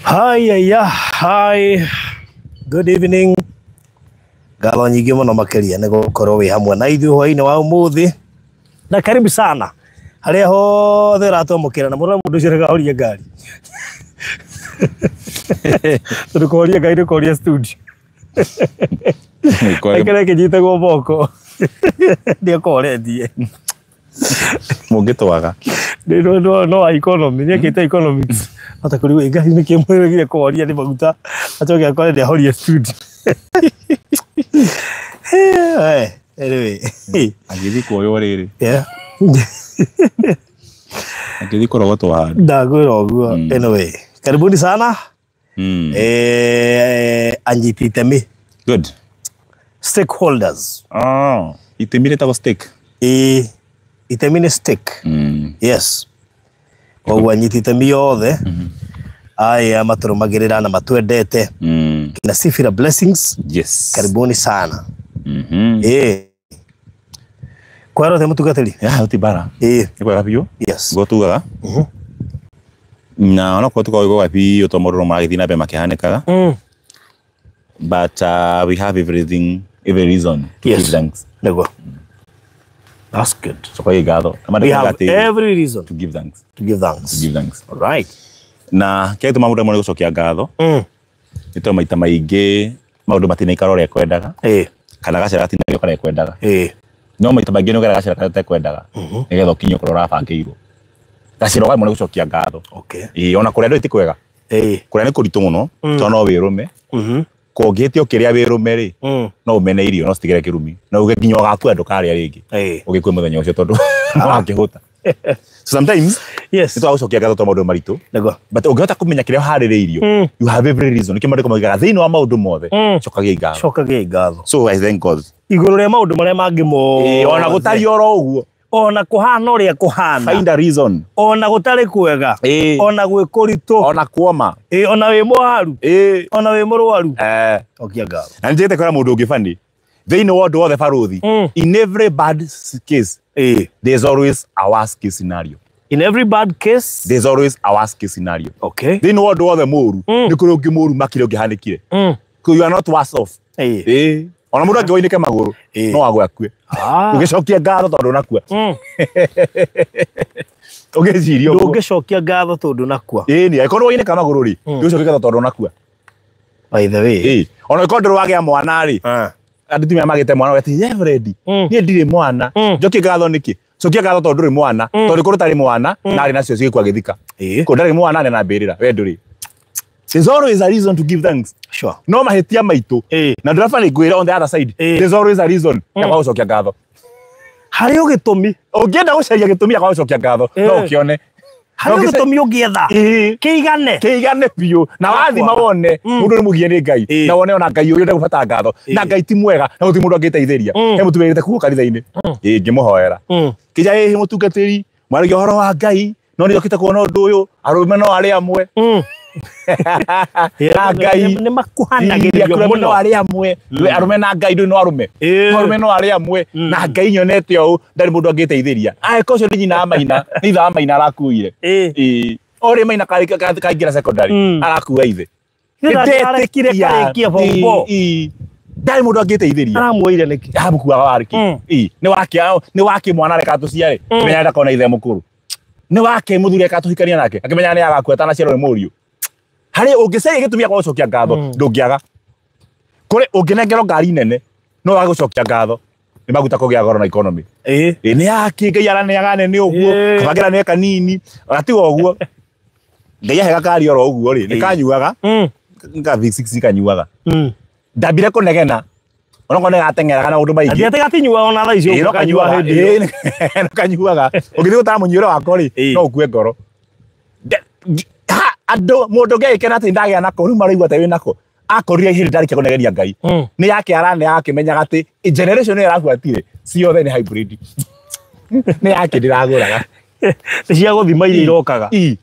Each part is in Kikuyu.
Hi, yeah, hi. Good evening. Ngatho nyingĩ mũno makĩria nĩ gũkorwo wĩ hamwe na ithuĩ hwainĩ wa ũmũthĩ, na karibu sana harĩa hothe ũratwamũkĩra. Na mũno mũndũ ũcio rekahoria ngari, tondũ kũhoria ngari nĩ kũhoria studio. Aikare kĩnyitagwo moko nĩ akũhoretie. Mũngĩtwaga. No, no, no, economy nĩ ekĩte economics ata kũrigwo ngari nĩ kĩmwĩrĩgire kũhoria nĩ maguta, acoke akore nĩ ahoria studio. Anyway. Agĩthiĩ kuoywo rĩrĩ. Yeah. Agĩthiĩ kũrogotwo handũ. Ndakwĩra ũguo. Anyway, karibuni sana. Anyiti itemi. Good. Stakeholders. Oh, itemi rĩtagwo stake. Ĩ, itemi nĩ stake. Yes, koguo anyiti itemi othe aya matũrũmagĩrĩra na matwendete na Sifira Blessings. Karibuni sana. Ĩ, kwero the mũtungatĩri. Ya, ti bara. Nĩ kwega biũ. Guo tugaga. Na onokorwo tũkoragwo kwega biũ to maũndũ no maragĩthiĩ na mbere makĩhanĩkaga. But we have everything, every reason to give thanks. Nĩguo, that's good. Cokagia ngatho. Na We have atĩ every reason to give thanks. To give thanks. To give thanks. All right. Na kĩrĩa gĩtũmaga mũndũ amwe nĩ gũcokia ngatho nĩ tondũ maita maingĩ maũndũ matinaikara ũrĩa kwendaga, kana gacĩra gatinagĩũka ũrĩa kwendaga. No maita maingĩ nĩ ũgeraga gacĩra karĩa ũtekwendaga nĩgetha ũkinye kũrĩa ũrabangĩirwo. Gacĩra ũkaremwo nĩ gũcokia ngatho. Ĩĩ, ona kũrĩa ndũĩ ti kwega. Kũrĩa nĩ kũritũ mũno tondũ no wĩrũme. Kũngĩhĩtia ũkĩrĩa wĩrũme rĩ, no ũmene irio no citigĩre kĩrumi na uge nginya ũgakua ndũkarĩa rĩngĩ. Ũgĩkue mũthenya ũcio tondũ no wakĩhũta. So sometimes nĩ twaga gũcokia ngatho tondũ maũndũ maritũ. But ũngĩhota kũmenya kĩrĩa ũharĩrĩirio, you have every reason. Nĩkĩo maandĩko moigaga thĩinĩ wa maũndũ mothe cokagiai ngatho. Cokagiai ngatho. So I thank God. Igũrũ rĩa maũndũ marĩa mangĩ mothe. Ĩĩ, ona gũtariĩ oro ũguo. Ona kũhana ũrĩa kũhana. Find a reason. Ona gũtarĩ kwega. Ona gwĩ kũritũ. Ona kuoma. Ĩĩ, ona wĩ mũharu. Ona wĩ mũrwaru. Cokia ngatho. Na nĩnjĩkĩte kwĩra mũndũ ũngĩ bani thĩinĩ wa ũndũ wothe barũthi, in every bad case, there's always a worst case scenario. In every bad case, there's always a worst case scenario. Thĩinĩ wa ũndũ wothe mũru, nĩ kũrĩ ũngĩ mũru makĩria ũngĩhanĩkire. So you are not worse off. Ĩĩ, ona mũndũ angĩwoinĩke magũrũ, no agwe akue. Ũgĩcokia ngatho tondũ ndũnakua. Ũgĩciria ũguo. Ndũngĩcokia ngatho tondũ ndũnakua. Ĩĩ, nĩ angĩkorwo nĩwoinĩka magũrũ rĩ, ndũgĩcokia ngatho tondũ ndũnakua. By the way. Ĩĩ, ona angĩkorwo ndũrĩ wagĩa mwana rĩ, andũ tumia magĩte mwana ũgati Reverend, niĩ ndirĩ mwana. Njokie ngatho nĩkĩ? Cokia ngatho tondũ ndũrĩ mwana, tondũ korwo ũtarĩ mwana na arĩ nacio cigĩkua agĩthika. Korwo ndarĩ mwana arĩ na mbĩrĩra, we ndũrĩ. There's always a reason to give thanks. No mahĩtia maitũ. Na ndĩrabani ngwĩre on the other side, there's always a reason ya kwaga gũcokia ngatho. Harĩ o gĩtũmi. Ũngĩenda gũcaria gĩtũmi gĩa kwaga gũcokia ngatho, no ũkĩone. Harĩ o gĩtũmi ũngĩetha. Kĩigane. Kĩigane biũ. Na wathima wone, mũndũ nĩ mũgie nĩ Ngai. Na wone ona Ngai ũyũ ndegũbata ngatho. Na Ngai ti mwega, na gũtirĩ mũndũ angĩteithĩria. He mũtumia wĩrĩte kuo kanitha-inĩ. Ĩĩ, ngĩmũhoera. Kĩnja ĩĩ mũtungatĩri, mwaragia ũhoro wa Ngai, no nĩ okĩte kuona ũndũ ũyũ, arũme no arĩa amwe. Na Ngai. Nĩ makuhanagĩrĩrio Arũme no mũno. arĩa amwe. Arũme na Ngai ndũĩ no arũme. Arũme no arĩa amwe. Na Ngai nyonete ũũ, ndarĩ mũndũ angĩteithĩria. Angĩkorwo ũcio nĩ nyina wa Maina, nĩ ithe wa Maina arakuire. Ĩĩ. O rĩ Maina kaingĩra secondary, arakua ithe. Nĩ ndarekire karĩkie form four. Ĩĩ. Ndarĩ mũndũ angĩteithĩria. Aramuoire nĩkĩ? Amukuaga warĩ kĩ? Ĩĩ. Nĩ wake, nĩ wake mwana areka tũciare. Menya ndakona ithe mũkũrũ. Nĩ wake mũthuri eka tũhikania nake. Akĩmenya nĩ agakua atanaciarwo nĩ mũriũ. Harĩ ũngĩcaria gĩtũmi gĩa kwaga gũcokia ngatho, ndũngĩaga. Kũrĩ ũngĩnengerwo ngari nene, no wage gũcokia ngatho. Nĩ maguta kũgĩa goro na economy. Ĩĩ, nĩ yake Ngai araneaga nene ũguo, kabangira nĩ kanini, gatiga ũguo. Ngai ahe gakari oro ũguo rĩ, nĩ kanyuaga. Ka V6 kanyuaga. Ndambire kũnegena. Onokorwo nĩ gateng'eraga na maũndũ maingĩ. Atĩ atĩ gatinyuaga ona thaa icio Ĩĩ, no ũguo kanyuaga kanyuaga. hĩndĩ ĩyo. Ĩĩ, no kanyuaga. Ũngĩthiĩ gũtara mũnyuĩre wako rĩ, no ũkue ngoro. Andũ, mũndũ ũngĩ agĩkena atĩ ndagĩa nako, rĩu maraigua atĩ wĩ nako. Akorire hĩndĩ ndarĩkia kũnegeria Ngai. Nĩ yake aranea akĩmenyaga atĩ generation ĩyo ĩrabuatire ciothe nĩ hybrid. Nĩ yake ndĩragũraga. Nĩ cia gũthima iria irokaga. Ĩĩ.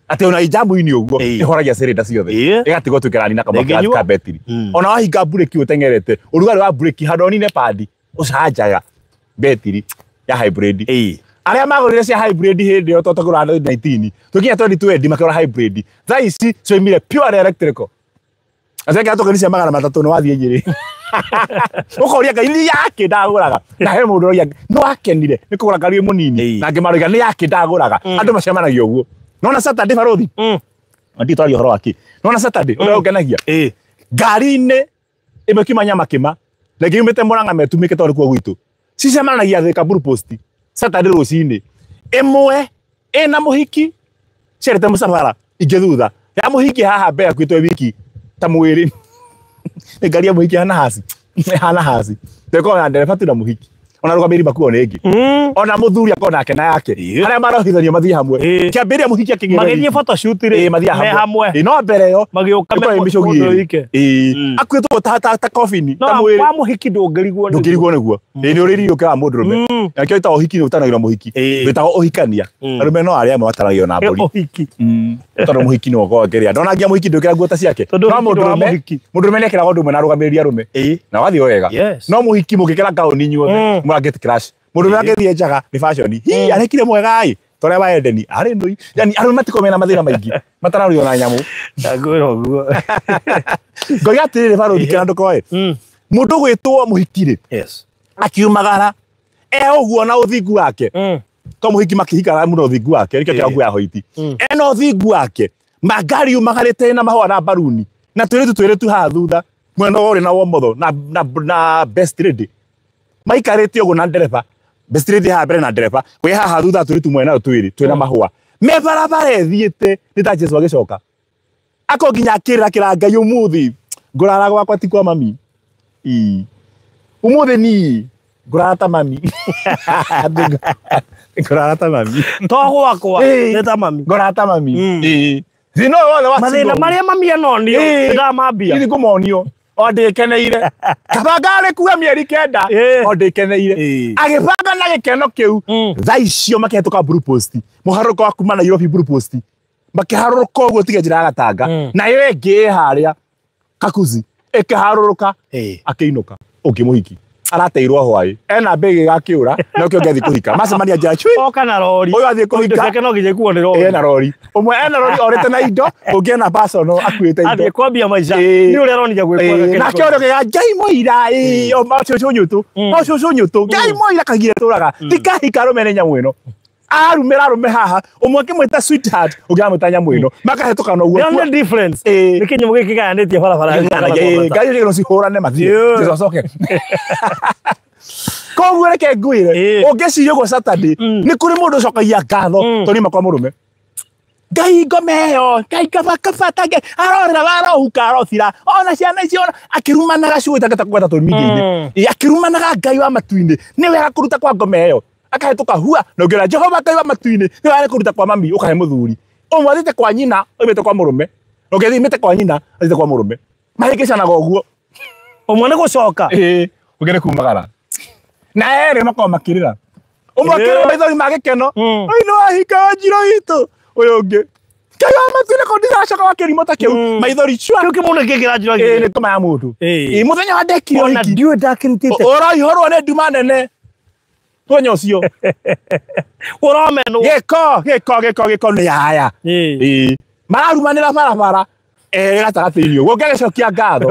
Atĩ ona ijamu-inĩ ũguo, ĩhoragia cylinder ciothe. Ĩgatigwo tu ĩkĩranina kamwaki Ĩngĩnyua. ka betiri. Ona wahinga mburĩki ũteng'erete, ũrugarĩ wa mburĩki handũ ũnine padi, ũcanjaga betiri ya hybrid. Arĩa magũrire cia hybrid hĩndĩ ĩyo tũtagũra 19 tũkinya 2020 makĩgũra hybrid. Thaa ici cioimire pure electrical. Ateke tokeni cia 300 nĩ wathiĩ Nyĩrĩ. Ũkoria Ngai nĩ yake ndagũraga. Na he mũndũ ũroria no akenire nĩ kũgũra ngari mũnini. Na angĩ maroiga nĩ yake ndagũraga. Andũ macemanagia ũguo. Nona Saturday barothi. Ndi twaria ũhoro wake. Nona Saturday ũrĩa ũngenagia. Ngari-inĩ ĩmwe kiuma Nyamakĩma na ĩngĩ yumĩte Murang'a metumĩke tondũ nĩkuo gwitũ. Cicemanagia Thika Blue Post Saturday rũcinĩ. Ĩmwe ĩna mũhiki ciarĩte mũcabara ingĩ thutha. Ya mũhiki haha mbere akuĩtwo wiki ta mwĩrĩ. Nĩ ngari ya mũhiki hana hasi. Hana hasi. Teko ya ndereba tu na mũhiki. Ona rũgamĩrĩri makuo nĩ ĩngĩ. Ona mũthuri akorwo nake na yake. Arĩa marohithanio mathiĩ hamwe. Kĩambĩrĩria mũhiki akĩgĩra. Magĩthiĩ photoshoot rĩ. Mathiĩ hamwe. No mbere ĩyo magĩũka me mĩcũgi. Akuĩtwo ta coffin ta mwĩrĩ. Wa mũhiki ndũngĩrigwo nĩguo. Ndũngĩrigwo nĩguo. Ĩ nĩ ũrĩrĩ ũkĩra mũndũrũme. Nakĩo ĩtagwo ũhiki nĩ ũtanagĩrwo mũhiki. Wĩtagwo ũhikania. Arũme no arĩa amwe mataragio na mbũri. Ũhiki. Tondũ mũhiki nĩ ũkoragwo akĩrĩa. Ndona nginya mũhiki ndwĩkĩra nguo ta ciake. No mũndũrũme mũndũrũme nĩ ekĩraga ũndũ ũmwe na arũgamĩrĩri arũme. Na wathiĩ wega. No mũhiki mũngĩkĩra ngaũni inyuothe mũrangĩte crash. Mũndũrũme angĩthiĩ njaga nĩ fashion. Hi arekire mwega ĩ. Torĩa wa Edeni arĩ nũi. Yani arũme matikoragwo mena mathĩna maingĩ. Matararuo na nyamũ. Ndangwĩra ũguo. Ngoiga atĩrĩrĩ barothi kĩra ndũkoe. Mũndũ gwĩtwo mũhiki rĩ. Yes. Akiumagara e ũguo na ũthingu wake. To mũhiki makĩhikara mũno ũthingu wake nĩkĩo kĩa nguo ya hoiti. Ena ũthingu wake. Mangari yumagarĩte na mahũa na mbaruni. Na twĩrĩtu haha thutha. Mwena ũrĩ na womotho na best lady. Maikarĩte ũguo na ndereba. Best lady haha mbere na ndereba. Kwĩ haha thutha twĩrĩtu mwena ũyũ twĩrĩ twĩna mahũa. Me barabara ĩthiĩte nĩ ta Jesu agĩcoka. Ako nginya akĩrĩra kĩra Ngai ũmũthĩ ngũrara gwakwa ti kwa mami. Ũmũthĩ niĩ ngũrara ta mami. Ngũrara ta mami. To gwakwa nĩ ta mami. Ngũrara ta mami. Thĩna ũyũ wothe wa mathĩna marĩa mami anonio ndamambia. Ithuĩ ngũmonio o ndĩkeneire. Kaba ngarĩ kuga mĩeri 9 o ndĩkeneire. Agĩbanga na gĩkeno kĩu thaa icio makĩhetũka Blue Post. Mũharũrũko wa kuma Nairobi Blue Post. Makĩharũrũka ũguo tiga njĩra ya Gatanga. Nayo ĩngĩ ĩ harĩa Kakuzi ĩkĩharũrũka akĩinũka. Ũngĩ mũhiki arateirwo hwaĩ ena mbĩgĩ gakĩũra na ũkĩ ũngĩathiĩ kũhika macemania njĩra cui oka na rori ũyũ athiĩ kũhika ciake no nginya ikuo nĩ rori ena rori ũmwe ena rori orĩte na indo ũngĩ ena personal akuĩte indo athiĩ kwambia maica nĩ ũrĩa aronire gwĩkwo nake ũrĩa ũkĩga Ngai mũira cũcũ nyũtũ o cũcũ nyũtũ Ngai mũira kagire tũraga tikahika arũme nĩ nyamũ ĩno arumĩra arũme haha ũmwe akĩmwĩta sweetheart ũngĩ amwĩta nyamũ ĩno makahĩtũkana ũguo. The only difference nĩ kĩnyamũ gĩkĩ kĩgayanĩtie barabara. Ngai rĩu cihũrane mathiĩ Jesu acoke. Koguo reke ngwĩre ũngĩciria ũguo Saturday nĩ kũrĩ mũndũ ũcokagia ngatho tondũ nĩma kwa mũrũme. Ngai ngome ĩyo Ngai kaba kaba tange arorera arohuka arothira ona ciana icio akĩrumanaga ciugo itangĩhota kũgweta tondũ mingĩ-inĩ akĩrumanaga Ngai wa matu-inĩ nĩ wega kũruta kwa ngome ĩyo akahĩtũka hua na ũngĩra Jehova Ngai wa matu-inĩ nĩ wega kũruta kwa mami ũkahe mũthuri ũmwe athiĩte kwa nyina oimĩte kwa mũrũme ũngĩ athiĩte kwa nyina athiĩte kwa mũrũme mahĩngĩcanaga ũguo ũmwe nĩ gũcoka ũngĩ nĩ kumagara na erĩ makoragwo makĩrĩra ũmwe akĩrĩra maithori ma gĩkeno oi nĩ wahika wanjirũ witũ ũyũ ũngĩ Ngai wa matu-inĩ ko ndiracoka wa kĩrimũ ta kĩu maithori cua kĩu kĩmũndũ kĩngĩra njĩra nĩ ngoma ya mũndũ mũthenya wa ndekire ona ũhiki ndiũĩ ndakĩrutĩte ũraihũrwo nĩ nduma nene mũthenya ũcio ũramenwo gĩko gĩko gĩko gĩko nĩ yaya mararumanĩra barabara gatagatĩ-inĩ ũguo ũngĩagĩcokia ngatho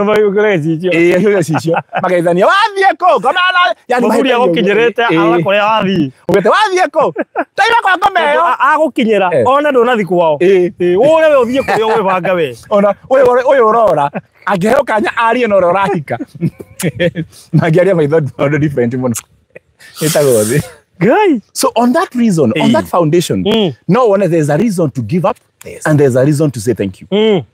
gĩcicio mageithania wathiĩ kũ ngoma yani mũthuri agũkinyĩrĩte arora kũrĩa wathiĩ ũgĩte wathiĩ kũ taima kwa ngoma ĩyo agũkinyĩra ona ndũnathiĩ kwao ũre we ũthiĩ kũrĩa ũgwĩbanga we ona ũyũ ũrora angĩheo kanya arie na ũrĩa ũrahika mangĩaria maitho maũndũ different mũno ĩtagwo thĩ. Guy. So on that reason, on that foundation, no one there's a reason to give up. Yes. And there's a reason to say thank you.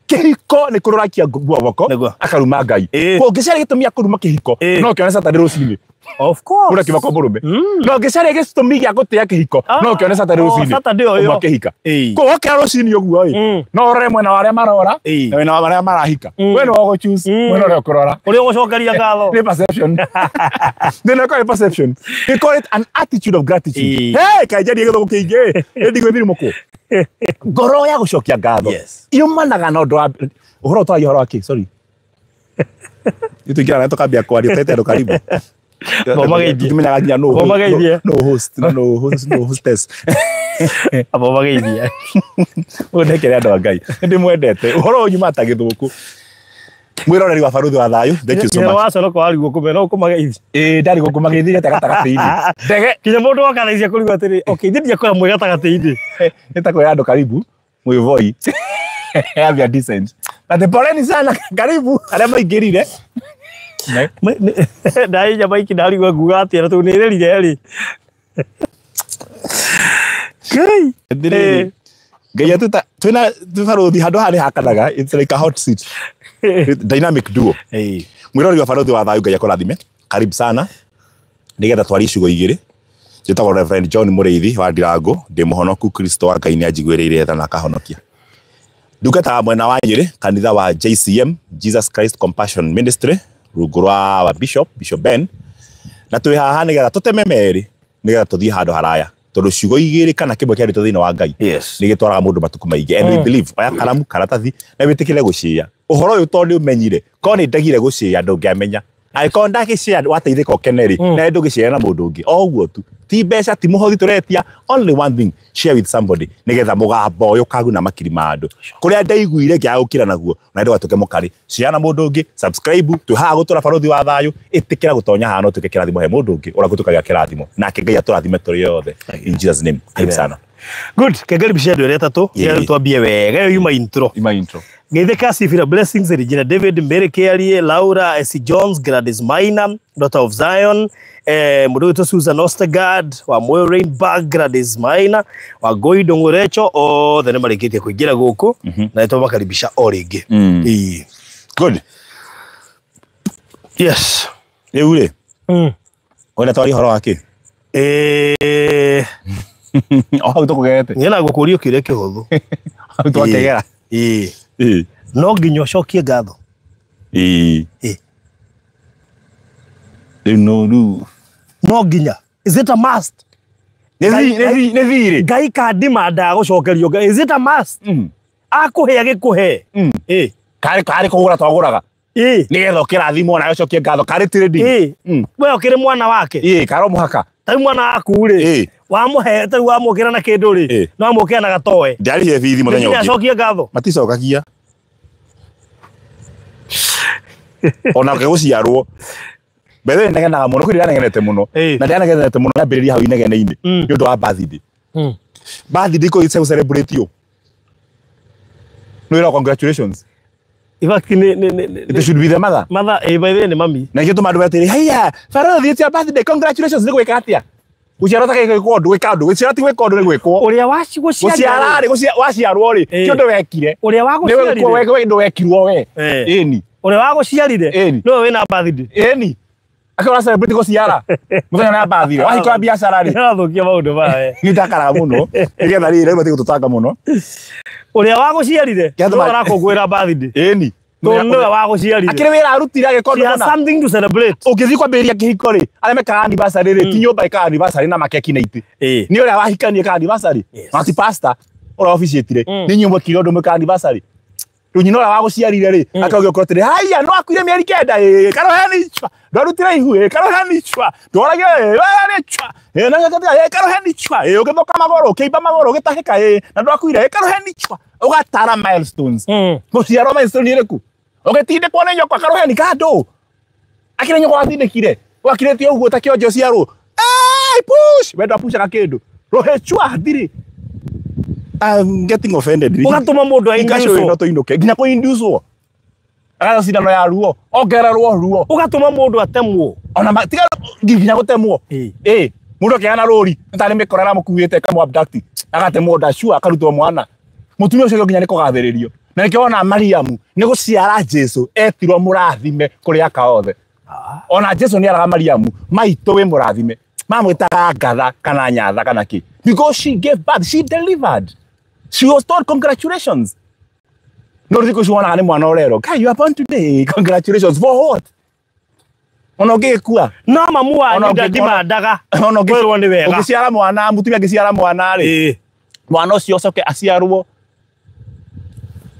Kĩhiko nĩ kũrũrakia guoko akaruma Ngai. Ũngĩcaria gĩtũmi gĩa kũruma kĩhiko no ũkĩone Saturday rũcinĩ. Of course. Ũrakiuma kwa mũrũme. No ũngĩcaria gĩtũmi gĩa gũtĩa kĩhiko no ũkĩone Saturday rũcinĩ. Saturday ũyũ ũkĩhika. Koguo wokĩra rũcinĩ ũguo ĩ no ũrore mwena wa arĩa marora na mwena wa arĩa marahika. We nĩwe ũgũ choose mwena ũrĩa ũkũrora. Ũrĩa ũgũcokeria ngatho. Nĩ perception. Then I call it perception. We call it an attitude of gratitude. Hey, kaĩ njarie gĩthũngũ kĩingĩ. Ĩ ndigwĩthiri mũkũ. Ngoro ya gũcokia ngatho yumanaga na ũndũ wa ũhoro ũtwaragia ũhoro wa kĩ sorry itũingĩra na tũkambia kwaria tũtete andũ karibu Bomageithie. Tumenyaga nginya no Bomageithie. No host na no host no hostess. Abomageithie. Ũndekere andũ a Ngai. Nĩndĩmwendete. Ũhoro ũyũ nyuma ta gĩthũkũ. Mwĩroreri wa Barũthi wa Thayũ, thank you so much. Waconoka warigwo kũmena no ũkũmageithia. Ĩĩ ndarigwo ngũmageithia ta gatagatĩ-inĩ. Ndege Kinya mũndũ woka thaa ici akũrigwo atĩrĩ, okay, ithuĩ ndiakora mwĩ gatagatĩ-inĩ. nĩ ta kwĩra andũ karibu mwĩvoi. Have your decent. Na poleni sana karibu arĩa maingĩrire. Ndainya maiki ndarigwo nguga atĩa na tondũ nĩrĩrire rĩ. Ngai. Atĩrĩrĩ, Ngai atuta twĩna twĩ barũthi handũ haha nĩ hakanaga, it's like a hot seat. Dynamic duo. Ĩĩ. Mwĩroreri wa Barũthi wa Thayũ, Ngai akũrathime. Karibu sana. Nĩgetha twarie icigo igĩrĩ. Njĩtagwo Reverend John Mũrĩithi wa Ndirango, ndĩ mũhonoku Kristo wa Ngai nĩanjiguĩrĩire tha na akahonokia. Ndungataga mwena wa Nyĩrĩ, kanitha wa JCM, Jesus Christ Compassion Ministry, rungu rwa wa Bishop, Bishop Ben. Na twĩ haha nĩgetha tũteme merĩ, nĩgetha tũthiĩ handũ haraya. Tondũ ciugo igĩrĩ kana kĩmwe kĩarĩtwo thĩinĩ wa Ngai Yes. nĩ gĩtwaraga mũndũ matukũ maingĩ. And we believe, oya karamu, karatathi, na wĩtĩkĩre gũcia. Ũhoro ũyũ tondũ nĩ ũmenyire, korwo nĩ ndagire gũcia ndũngĩamenya. Angĩkorwo ndagĩcia wateithĩka ũkene rĩ, na ndũgĩcia na mũndũ ũngĩ. O ũguo tu. Ti mbeca, ti mũhothi tũretia, only one thing, share with somebody, nĩgetha mũgambo ũyũ ũkaguna makiri ma andũ. Kũrĩa ndaiguire ngĩaga gũkira naguo, na ndũgatuĩke mũkarĩ. Share na mũndũ ũngĩ, subscribe, twĩ haha gũtũra Barũthi wa Thayũ, ĩtĩkĩra gũtonya haha no ũtuĩke kĩrathimo he mũndũ ũngĩ, ũrĩa gũtuĩkaga kĩrathimo. Nake Ngai atũrathime tũrĩ othe. In Jesus name. Karibu sana. Good. Kengaribisha andũ erĩ atatũ. Yeah. Nĩgetha twambie wega ĩyo yuma intro. Ima intro. Geithĩka Sifira Blessings, Regina David, Mary Kearie, Laura S. Jones, Gladys Maina, Daughter of Zion, mũndũ wĩtwo Susan Ostergaard, wa Moyo Rainberg, Gladys Maina, wa Ngoi Ndũng'ũrecho, othe nĩ marĩkĩtie kũingĩra gũkũ na nĩtwamakaribisha o rĩngĩ. Ĩĩ. Good. Yes. Rĩu rĩ, wenda twarie ũhoro wa kĩ? O hau tũkũgerete. Niĩ na ngũkũria kĩũria kĩhũthũ. Hau twakegera. Ĩĩ. Ĩĩ. No nginya ũcokie ngatho. Ĩĩ. Ĩĩ. Rĩu no rĩu. No nginya. Is it a must? Nĩ thirĩ. Ngai kandimandaga gũcokerio Ngai. Is it a must? Akũhe agĩkũhe. Ĩĩ. Karĩ kũgũra twagũraga. Ĩĩ. Nĩgetha ũkĩrathimwo nawe ũcokie ngatho. Karĩ trading. Ĩĩ. We ũkĩrĩ mwana wake. Ĩĩ, karĩ o mũhaka. Ta rĩu mwana waku rĩ. Ĩĩ. Wamũhe ta rĩu wamũkĩra na kĩndũ rĩ. Ĩĩ. No amũkĩra na gatoe. Ndiarĩhire bithi mũthenya Nginya ũngĩ. acokie ngatho. Maticokagia. Ona gũciarwo. Mbere nĩnegenaga mũno, kwĩ ndĩranegenete mũno. Ĩĩ. Na ndĩranegenete mũno nyambĩrĩria hau inegene-inĩ. Nĩ ũndũ wa birthday. Birthday kũ celebrate yo. No ĩra congratulations. In fact nĩ It should be the mother. mother ĩĩ by the way nĩ mami. Na nĩkĩo tũma andũ atĩrĩ, haiya, Barũthi, it's your birthday, congratulations, nĩ gwĩka atĩa? Gũciarwo ta gwĩkwo ũndũ, gwĩka ũndũ, gũciarwo ti gwĩka ũndũ nĩ gwĩkwo. Ũrĩa wacigũciarire. Gũciara rĩ, waciarwo rĩ, ti ũndũ wekire. Ũrĩa Nĩ wagũciarire. gwĩkwo ũndũ wekirwo we. Ĩni. Ũrĩa wagũciarire. Ĩni. Nĩwe wĩna birthday. Ĩni. Akĩona celebrate gũciara. Mũthenya na birthday. Wahingũra biacara rĩ. Nĩrathũkia maũndũ maya. Nĩ ndakaraga mũno. Nĩgetha rĩrĩ rĩu matige gũtũtanga mũno. Ũrĩa wagũciarire. Kĩa Nĩwe tũma- ũrakũngũĩra birthday. Ĩni. Tondũ nĩwe wagũciarire. Akĩrĩ wĩra arutire agĩka She ũndũ has mũna. something to celebrate. Ũngĩthiĩ kwambĩrĩria kĩhiko rĩ, arĩa mekaga anniversary rĩ, ti nyũmba ĩkaga anniversary na makeki na itĩ. Ĩĩ. Nĩ ũrĩa wahikania ĩkaga anniversary. Yes. Na ti pastor ũrĩa officiatire. Nĩ inyuĩ mwekire ũndũ mwĩkaga anniversary. Rĩu nyina ũrĩa wagũciarire rĩ, akauga ũkorwo atĩrĩ, haiya, no akuire mĩeri 9, ĩĩ, karoheni chwa. Ndwarutire ihu, ĩĩ, karoheni chwa. Ndworagire, ĩĩ, karoheni chwa. Ĩĩ, na gĩkĩtiga, ĩĩ, karoheni chwa. Ĩĩ, ũgĩthũka magũrũ, ũkĩimba magũrũ, ũgĩtahĩka, ĩĩ, na ndwakuire, ĩĩ, karoheni chwa. Ũgatara milestones. Gũciarwo milestone ĩrĩkũ? Ũgĩtindĩkwo nĩ nyũkwa karoheni kandũ. Akĩrĩ nyũkwa watindĩkire. Wakirĩtie ũguo ta kĩonje ũciarwo. Hey, push! We ndwapushaga kĩndũ. Rũhĩ chwa, thirĩ. I'm getting offended. Ũgatũma mũndũ Ingacio ainducwo. ĩno tũinũke. Nginya kũinducwo. Agatha cindano ya ruo. Ongererwo ruo. Ũgatũma mũndũ atemwo. Ona tiga nginya gũtemwo. Ĩĩ. Ĩĩ. Mũndũ akĩgana rũri, nĩ tarĩ mĩkora ĩramũkuĩte ĩkamũ abduct. Agatemwo nda sure akarutwo mwana. Mũtumia ũcio nginya nĩ kũgathĩrĩrio. Na nĩkĩo wona Mariamu nĩ gũciara Jesu etirwo mũrathime kũrĩ aka othe. Ona Jesu nĩ araga Mariamu, maitũ wĩ mũrathime. Mamwĩtaga ngatha kana nyatha kana kĩ. Because she gave birth, she delivered. She was told congratulations. No thikũ ici wonaga nĩ mwana ũrerwo, Kai, you are born today. Congratulations for what? Ona ũngĩgĩkua. No mamu wanyu Ona ndandimandaga. Ona Kwĩrwo nĩ wega. ũngĩciara mwana, mũtumia angĩciara mwana rĩ, Ĩĩ. mwana ũcio ũcoke aciarwo,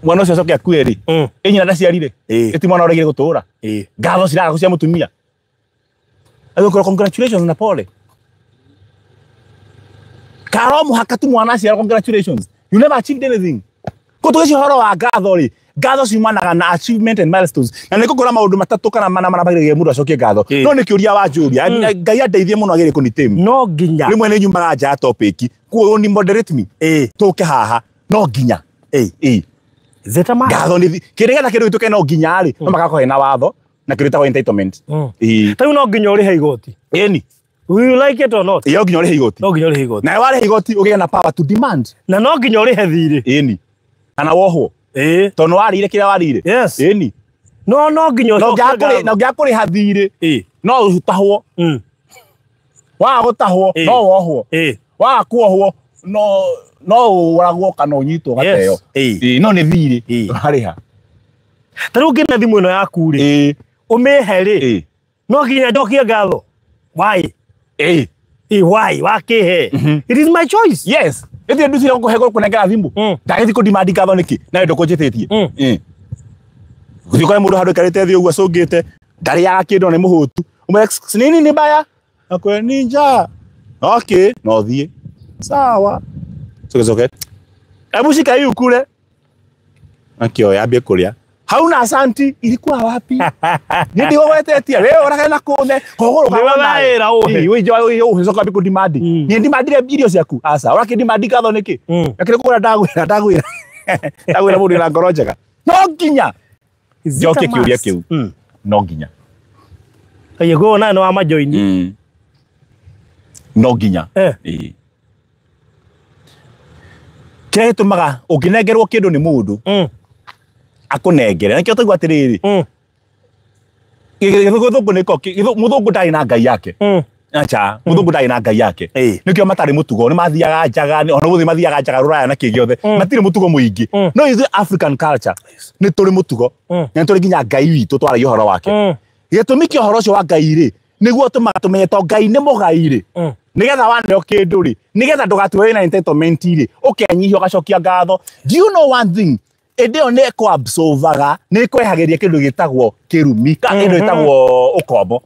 mwana ũcio ũcoke akue rĩ, ĩ nyina ndaciarire, Ĩĩ. ĩ ti mwana ũregire gũtũra. Ĩĩ. Ngatho ciraga gũcia mũtumia. Agĩkorwo congratulations na pole. Karo mũhaka tu mwana aciarwo congratulations. You never achieved anything. Ko tũgĩcio ũhoro wa ngatho rĩ, ngatho ciumanaga na achievement and milestones. Na nĩ ngũkwĩra maũndũ matatũ kana mana mana magĩrĩire mũndũ acokie ngatho. No nĩ kĩũria wanjũria. Ngai andeithie mũno agĩrĩire kũnitame. No nginya. Rĩmwe nĩ nyumaga nja ya topic. Kuo ni moderate me. Tũke haha. No nginya. Zeta ma. Ngatho nĩ kĩrĩa kĩndũ gĩtuĩke no nginya rĩ, no magakorwo hena watho na kĩndũ gĩtagwo entitlement. Ta rĩu no nginya ũrĩhe igoti. Ĩni. Will you like it or not? No nginya ũrĩhe igoti. No nginya ũrĩhe igoti. Na warĩha igoti ũgĩe na power to demand. Na no nginya ũrĩhe thirĩ. Ĩni. Kana wohwo. Tondũ warĩire kĩrĩa warĩire. Yes. Ĩni. No no nginya ũcokie ngatho. Na ũngĩaga kũrĩha thirĩ, no ũtahwo. Waga gũtahwo, no wohwo. Waga kuohwo, no ũragwo kana ũnyitwo ũgateo. No nĩ thirĩ ũrarĩha. Ta rĩu ũngĩna thimũ ĩno yaku rĩ, ũmĩhe rĩ, no nginya njokie ngatho. Why? Why? Wakĩhe? It is my choice. Yes. Ĩthĩ nducire gũkũhe gũkũnengera thimũ. Ndagĩthiĩ kũdemand ngatho nĩkĩ? Nawe ndũkũnjĩtĩtie. Gũthiĩ ũkore mũndũ handũ aikarĩte thĩ ũguo acũngĩte, ndarĩaga kĩndũ na nĩ mũhũtu. Ũmwĩre nini ni mbaya? Akwĩre ni njaa. Okay, no thiĩ. Sawa. Coke coke. Hebu shika hii ukule. Akĩoya ambie kũrĩa. Hauna asanti, ilikuwa wapi? Ni ndio wetetie. Wewe ũragena kũne. Kogoro Nĩ we wĩra ũhe. Ĩĩ, wewe ũhe coka ambie kũdemand. Niĩ ndimandire irio ciaku. Aca, ũrakĩndimandi ngatho nĩkĩ? Akĩrĩ kũgũra ndagwĩra, ndagwĩra. Ndagwĩra mũndũ wĩna ngoro njega. No nginya. Njokie kĩũria kĩu. No nginya. Ĩĩ, ngũona nawe nĩ wa majoini. No nginya. Ĩĩ. Kĩrĩa gĩtũmaga ũngĩnengerwo kĩndũ nĩ mũndũ akũnengere. Na nĩkĩo twaigua atĩrĩrĩ, gĩthũngũ nĩko, mũthũngũ ndarĩ na ngai yake. Acha, mũthũngũ ndarĩ na ngai yake. Nĩkĩo matarĩ mũtugo, nĩ mathiaga njaga, ona gũthiĩ mathiaga njaga rũraya na kĩ gĩothe. Matirĩ mũtugo mũingĩ. No ithuĩ African culture nĩ tũrĩ mũtugo. Na nĩ tũrĩ nginya ngai witũ twaragia ũhoro wake. Gĩtũmi kĩa ũhoro ũcio wa ngai rĩ, nĩguo tũmaga tũmenye to ngai nĩ mũgai rĩ. Nĩgetha waneo kĩndũ rĩ, nĩgetha ndũgatue wĩna entitlement rĩ, ũkenyihia ũgacokia ngatho. Do you know one thing? Ĩndĩ ĩyo nĩ ĩkũabsorbaga, nĩ ĩkwehagĩria kĩndũ gĩtagwo kĩrumi, kana kĩndũ gĩtagwo ũkombo.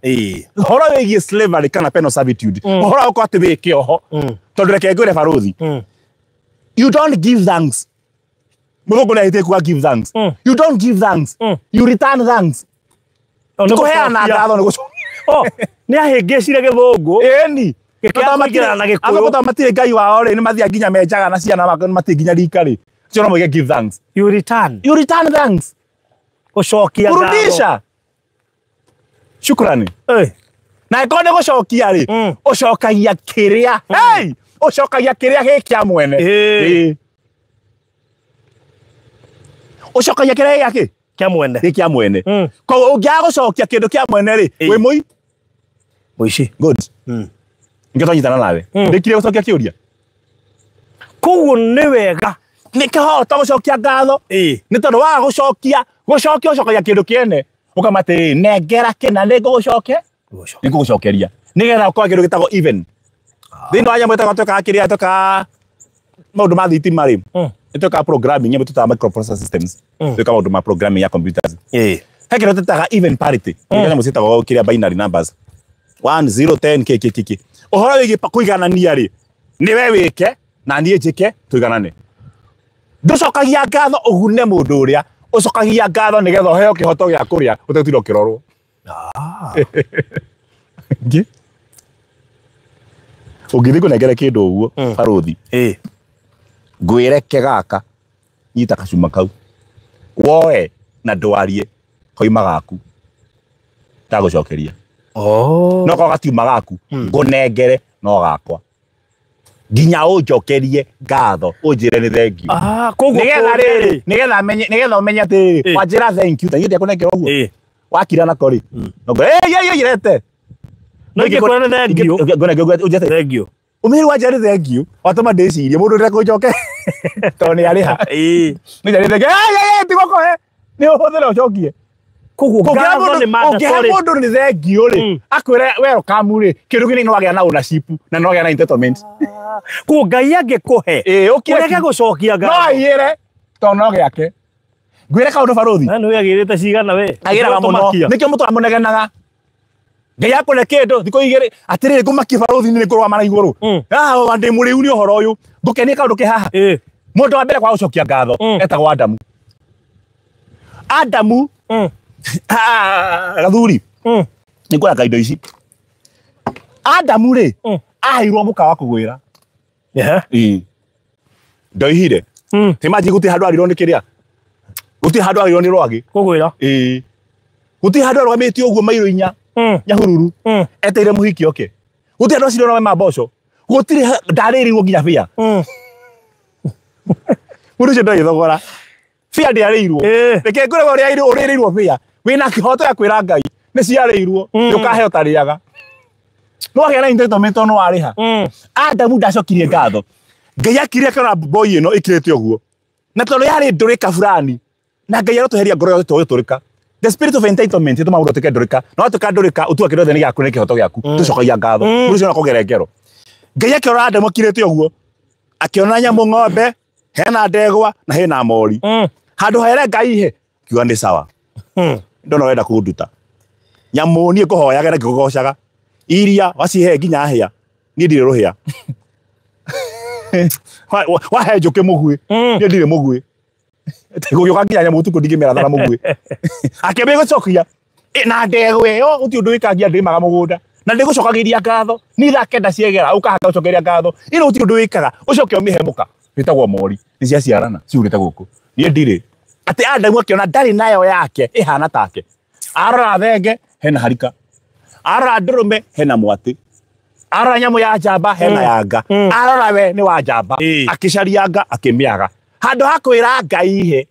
Ũhoro wĩgiĩ slavery kana penal servitude, ũhoro wa gũkorwo atĩ wĩ kĩoho, tondũ reke ngwĩre barũthi, you don't give thanks. Mũthũngũ nĩ ahĩtĩtie kuga give thanks. You don't give thanks. You return thanks. Kũheana ngatho nĩ gũcokia. Nĩ ahĩngĩcire gĩthũngũ. Ĩni. Gĩkĩaga kũingĩrana na Gĩkũyũ. Athũngũ tondũ matirĩ ngai wao rĩ, nĩ mathiaga nginya menjaga na ciana matirĩ nginya rika rĩ. Sio no moige give thanks. You return. You return thanks. Gũcokia ngatho. Kurudisha. Shukrani. Na ĩkorwo nĩ gũcokia rĩ, ũcokagia kĩrĩa. Hey! Ũcokagia kĩrĩa gĩ kĩa mwene. Ũcokagia kĩrĩa gĩa kĩ? Kĩa mwene. Gĩ kĩa mwene. Koguo ũngĩaga gũcokia kĩndũ kĩa mwene rĩ, wĩ mũi? Mũici. Good. Nĩkĩo twanyitana nawe. Ndĩkire gũcokia kĩũria. Koguo nĩ wega. Nĩ kĩhoto gũcokia ngatho. Nĩ tondũ waga gũcokia, gũcokia ũcokagia kĩndũ kĩene. Ũkama atĩrĩrĩ, nengera kĩna nĩ ngũgũcoke? Nĩ ngũgũcokeria. Nĩgetha ũkorwo kĩndũ gĩtagwo even. Thĩinĩ wa nyamũ ĩtagwo twĩkaga kĩrĩa twĩkaga maũndũ ma thitima rĩ, nĩ twĩkaga programming, nyamũ tũtaga microprocessor systems. Twĩkaga maũndũ ma programming ya computers. He kĩndũ tũtaga even parity. Nĩ nyamũ ciĩtagwo kĩrĩa binary numbers. 1 0 10 k k k k. Ũhoro wĩgiĩ kũiganania rĩ, nĩ we wĩke na niĩ njĩke tũiganane. Ndũcokagia ngatho ũgune mũndũ ũrĩa, ũcokagia ngatho nĩgetha ũheo kĩhoto gĩa kũrĩa ũtegũtinda ũkĩrorwo. Ngĩ? Ũngĩthiĩ kũnengere kĩndũ ũguo, barũthi. Ngwĩre ke gaka, nyita kacuma kau. Woe na ndwarie koima gaku. Ndagũcokeria. No korwo gatiuma gaku, ngũnengere no gakwa. Nginya ũnjokerie ngatho, ũnjĩre nĩ thank you. Koguo Nĩgetha rĩrĩ, nĩgetha menye, nĩgetha ũmenye atĩrĩrĩ, wanjĩra thank you, ta niĩ ndiakũnengera ũguo. Wakira nako rĩ, no ngwĩre, ĩĩ, ĩĩ, ĩĩ, rete. No ingĩkwĩra nĩ thank you. Ngwĩre, ngwĩre, ũnjĩre Thank you. Ũmĩrĩ wanjĩra nĩ thank you, watũma ndĩcirie, mũndũ ndekũnjoke. Tondũ nĩ arĩha. Nĩ njĩra thank you. Ĩĩ, ĩĩ, ĩĩ, tiga ũkũhe. Nĩ ũhũthĩre ũcokie. Koguo Ũngĩhe ngatho nĩ mandatory. mũndũ nĩ thank you rĩ, akwĩre welcome rĩ, kĩndũ kĩnini nĩ wagĩa na ownership na nĩ wagĩa na entitlement. Koguo Ngai angĩkũhe, Ũkire ũrege gũcokia ngatho. No aiyĩre, tondũ no gĩake. Ngwĩre kaũndũ barũthi. Na nĩ wĩagĩrĩte cigana we? Agĩraga mũno. Ũtũmakia. Nĩkĩo mũtũra mũnegenaga. Ngai akũne kĩndũ thikũ igĩrĩ atĩrĩrĩ ngũmakie barũthi-inĩ nĩ ngũrũgama na igũrũ. Ah, ndĩ mũrĩu nĩ ũhoro ũyũ. Ngũkenie kaũndũ ke haha. Mũndũ wa mbere kwa gũcokia ngatho etagwo Adamu. Adamu gathuri nĩ ngwenda indo ici. Adamu rĩ aheirwo mũka wa kũgwĩra. Ndoihire. Imagine gũtirĩ handũ arirwo nĩ kĩrĩa. Gũtirĩ handũ arirwo nĩ rwagĩ. Kũgwĩra. Gũtirĩ handũ arũgamĩte ũguo mairo inya. Nyahururu. Eteire mũhiki oke. Gũtirĩ andũ acio ma mboco. Gũtirĩ ndarĩrĩirwo nginya bĩa. Mũndũ ũcio ndoĩ thogora. Bĩa ndĩarĩirwo. Reke ngwĩre ũrĩa ũrĩrĩirwo bĩa. Wĩna kĩhoto ya kwĩra Ngai. Nĩ ciarĩirwo. Ndũkaheo tarĩaga. No agĩa na entitlement no warĩha. Adamu ndacokirie ngatho. Ngai akire akĩona boy ĩno ĩkirĩte ũguo. Na tondũ yarĩ ndũrĩka fulani. Na Ngai arotũheria ngoro yothe tũgĩtũrĩka. The spirit of entitlement ĩtũmaga mũndũ atuĩke ndũrĩka. Na watuĩka ndũrĩka ũtuaga kĩndũ gĩothe nĩ gĩaku nĩ kĩhoto gĩaku. Tũcokagia ngatho. Mũndũ ũcio no akũgere ngero. Ngai akĩrora Adamu akirĩte ũguo. Akĩona nyamũ ng'ombe, hena ndegwa na hena mori. Handũ here Ngai he, kiuga nĩ sawa. Ndona wenda kũnduta. Nyamũ niĩ ngũhoyaga na ngĩkũgocaga. Iria wacihe nginya hĩa. Niĩ ndirĩ rũhĩa. Wahe njũkĩ mũguĩ. Niĩ ndirĩ mũguĩ. Gũgĩũka nginya nyamũ ũtukũ ndingĩmĩratha na mũguĩ. Akĩambia gũcokia. Na ndegwa ĩyo gũtirĩ ũndũ wĩkagia ndĩmaga mũgũnda. Na ndĩgũcokagĩria ngatho. Ni thaa kenda ciegera ũkaha gũcokeria ngatho. Ĩno gũtirĩ ũndũ wĩkaga. Ũcoke ũmĩhe mũka. Wĩtagwo mori. Nĩ ciaciarana ciurĩte gũkũ. Niĩ ndirĩ. Atĩ Adamu akĩona ndarĩ nayo yake ĩhana take. Arora thenge hena harika. Arora ndũrũme hena mwatĩ. Arora nyamũ ya njamba hena yanga. Arora we nĩ wa njamba. Akĩcaria nga akĩmĩaga. Handũ ha kwĩra Ngai he.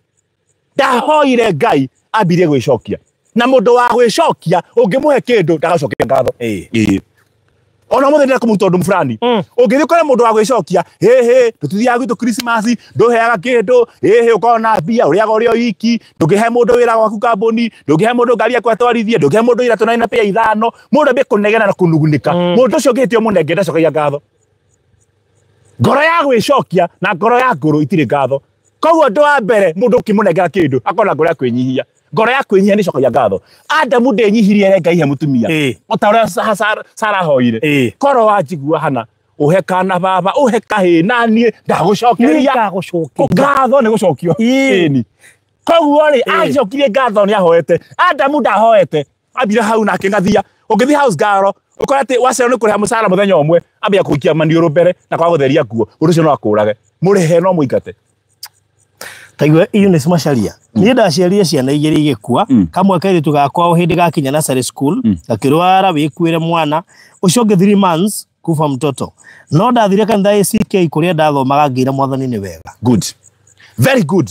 Ndahoire Ngai ambirie gwĩcokia. Na mũndũ wa gwĩcokia ũngĩmũhe kĩndũ ndagacokia ngatho. Ona mũthenya ndĩrenda kũmũruta ũndũ fulani. Ũngĩthiĩ ũkore mũndũ wa gwĩcokia, hĩ tũtithiaga gwitũ Christmas, ndũheaga kĩndũ, hĩ ũkoragwo na mbia, ũrĩaga ũrĩ o wiki, ndũngĩhe mũndũ wĩra gwaku kambuni, ndũngĩhe mũndũ ngari yaku atwarithie, ndũngĩhe mũndũ iratũ na ina pĩa ithano, mũndũ ambie kũnegena na kũnugunĩka. Mũndũ ũcio ũngĩhĩtia ũmũnenge ndacokagia ngatho. Ngoro ya gwĩcokia na ngoro ya ngũrũ itirĩ ngatho. Koguo ũndũ wa mbere mũndũ ũkĩmũnengera kĩndũ akorwo na ngoro ya kwĩnyihia. Ngoro ya kwĩnyihia nĩ ĩcokagia ngatho. Adamu ndenyihirie ere Ngai he mũtumia. O ta ũrĩa Sara ahoire. Korwo wanjigua hana ũhe kana baba ũhe kahĩĩ na niĩ ndagũcokeria. Ngatho nĩ gũcokio. Ĩni. Koguo rĩ acokirie ngatho nĩ ahoete. Adamu ndahoete. Ambire hau nake ngathia. Ũngĩthiĩ house girl ũkore atĩ wacererwo nĩ kũrĩha mũcara mũthenya ũmwe ambia kũikia maniũrũ mbere na kwaga gũtheria nguo. Ũndũ ũcio no akũrage. Mũrĩhe no mũingate. Taigua Eunice Macharia. Niĩ ndaciarire ciana igĩrĩ igĩkua. Kamwe kairĩtu gakwa o hĩndĩ gakinya nursery school gakĩrwara wĩkuĩre mwana ũcio ũngĩ 3 months kufa mtoto. No ndathire kanitha ACK kũrĩa ndathomaga ngĩra mwathani nĩ wega. Good. Very good.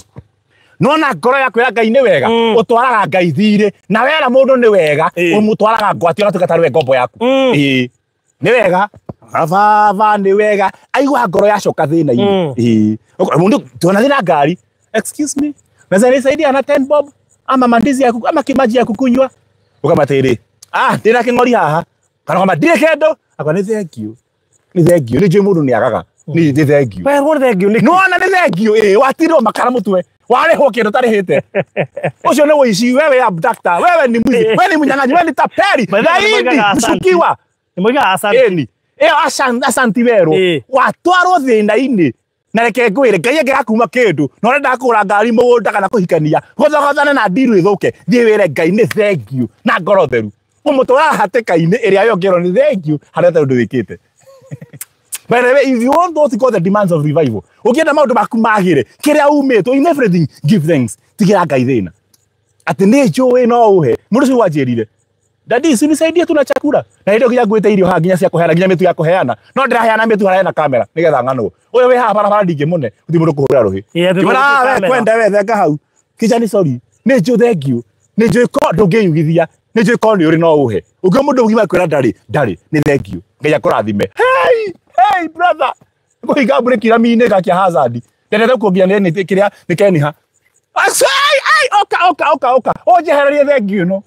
Nona ngoro ya kwĩra Ngai nĩ wega ũtwaraga Ngai thirĩ na wera mũndũ nĩ wega ũmũtwaraga ngwatĩ ũgatuĩka tarĩ we ngombo yaku. Nĩ wega. Baba nĩ wega. Aigua ngoro yacoka thĩna-inĩ. Mũndũ tuona thĩna ngari. Excuse me. Naweza nisaidia na 10 bob ama mandizi ya ama kimaji ya kukunywa. Ukamatiri. Ah, ndina king'ori haha. Kana kama ndire kendo. Akwa ni thank you. Ni thank you. Ni njui mundu ni agaga. Ni thank you. Werwo thank you ni. No na ni thank you. Watirwo makara mutwe. Warĩhwo kĩndũ ũtarĩhĩte. Ũcio nĩ ũici, wewe abductor, wewe ni mwizi, wewe ni mnyang'anyi, wewe ni tapeli. Gaidi, mshukiwa. Ni moigaga asante. Ĩni. Ĩyo asanti werwo. Watwarwo thĩna-inĩ. Na reke ngwĩre Ngai angĩgakuma kĩndũ na ũrenda kũgũra ngari mũgũnda kana kũhikania gũthogothane na ndiru ĩthũke thiĩ wĩre Ngai nĩ thank you na ngoro theru ũmũtwaraga hatĩka-inĩ ĩrĩa yo ũngĩerwo nĩ thank you harĩa ũtarĩ ũndũ wĩkĩte. By the way, if you want what you call the demands of revival, ũngĩenda maũndũ maku magĩre kĩrĩa umĩtwo in everything give thanks tigĩra Ngai thĩna atĩ nĩ njũĩ no ũhe mũndũ ũcio wanjĩrire Daddy, si nisaidie tu na chakula. Na hĩndĩ nginya ngwĩte irio haha nginya cia kũheana nginya mĩtu ya kũheana. No ndĩraheana mĩtu harĩa hena kamera nĩgetha ng'anwo. Ũyũ wĩ haha barabara ndingĩmũne, gũtirĩ mũndũ kũhũrĩra rũhĩ. Kĩmwĩra, we kwenda we thenga hau. Kijani sorry. Nĩ njũĩ thank you. Nĩ njũĩ ko ndũngĩyugithia. Nĩ njũĩ ko nĩ ũrĩ no ũhe. Ũngĩ mũndũ mũgima kwĩra ndarĩ, ndarĩ, nĩ thank you. Ngai akũrathime. Hey, hey brother. Ngũhinga breki rami-inĩ ngakia hazard. Ndendete kuongia nĩ kĩrĩa nĩ Keniha. Ai, ai, oka oka oka oka. Ũnjehererie thank you no.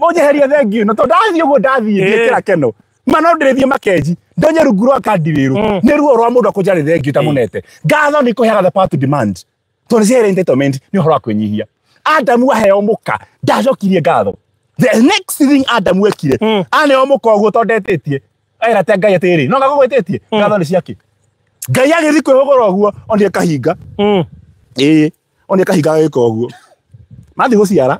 Ũnjeherie thank you no tondũ ndathiĩ ũguo ndathiĩ ngĩkĩra keno. Ma no ndĩrĩthiĩ makenji ndonye rungu rwa kandi rĩrũ nĩ ruo rwa mũndũ akũnjarĩ thank you tamunete. Ngatho nĩ kũheaga the power to demand tondũ cihere entitlement nĩ ũhoro wa kwĩnyihia. Adamu aheo mũka ndacokirie ngatho. The next thing Adam wekire aneo mũka ũguo tondũ ndetĩtie era te Ngai atĩrĩ no ngagũgwĩtĩtie ngatho nĩ ciake. Ngai agĩthiĩ kwĩhũgũra ũguo onire kahinga. Ĩĩ onire kahinga gagĩka ũguo mathiĩ gũciara.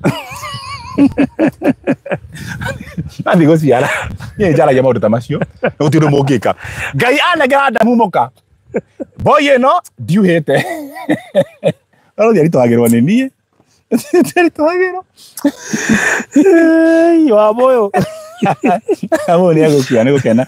Mathiĩ gũciara. Niĩ njaragia maũndũ ta macio na gũtirĩ ũndũ mũngĩka. Ngai anengera Adamu mũka boy ĩno ndiuhĩte. No ndiaritũhagĩrwo nĩ niĩ. Ndiaritũhagĩrwo. Wa moyo. Amo nĩ egũkua nĩ gũkena.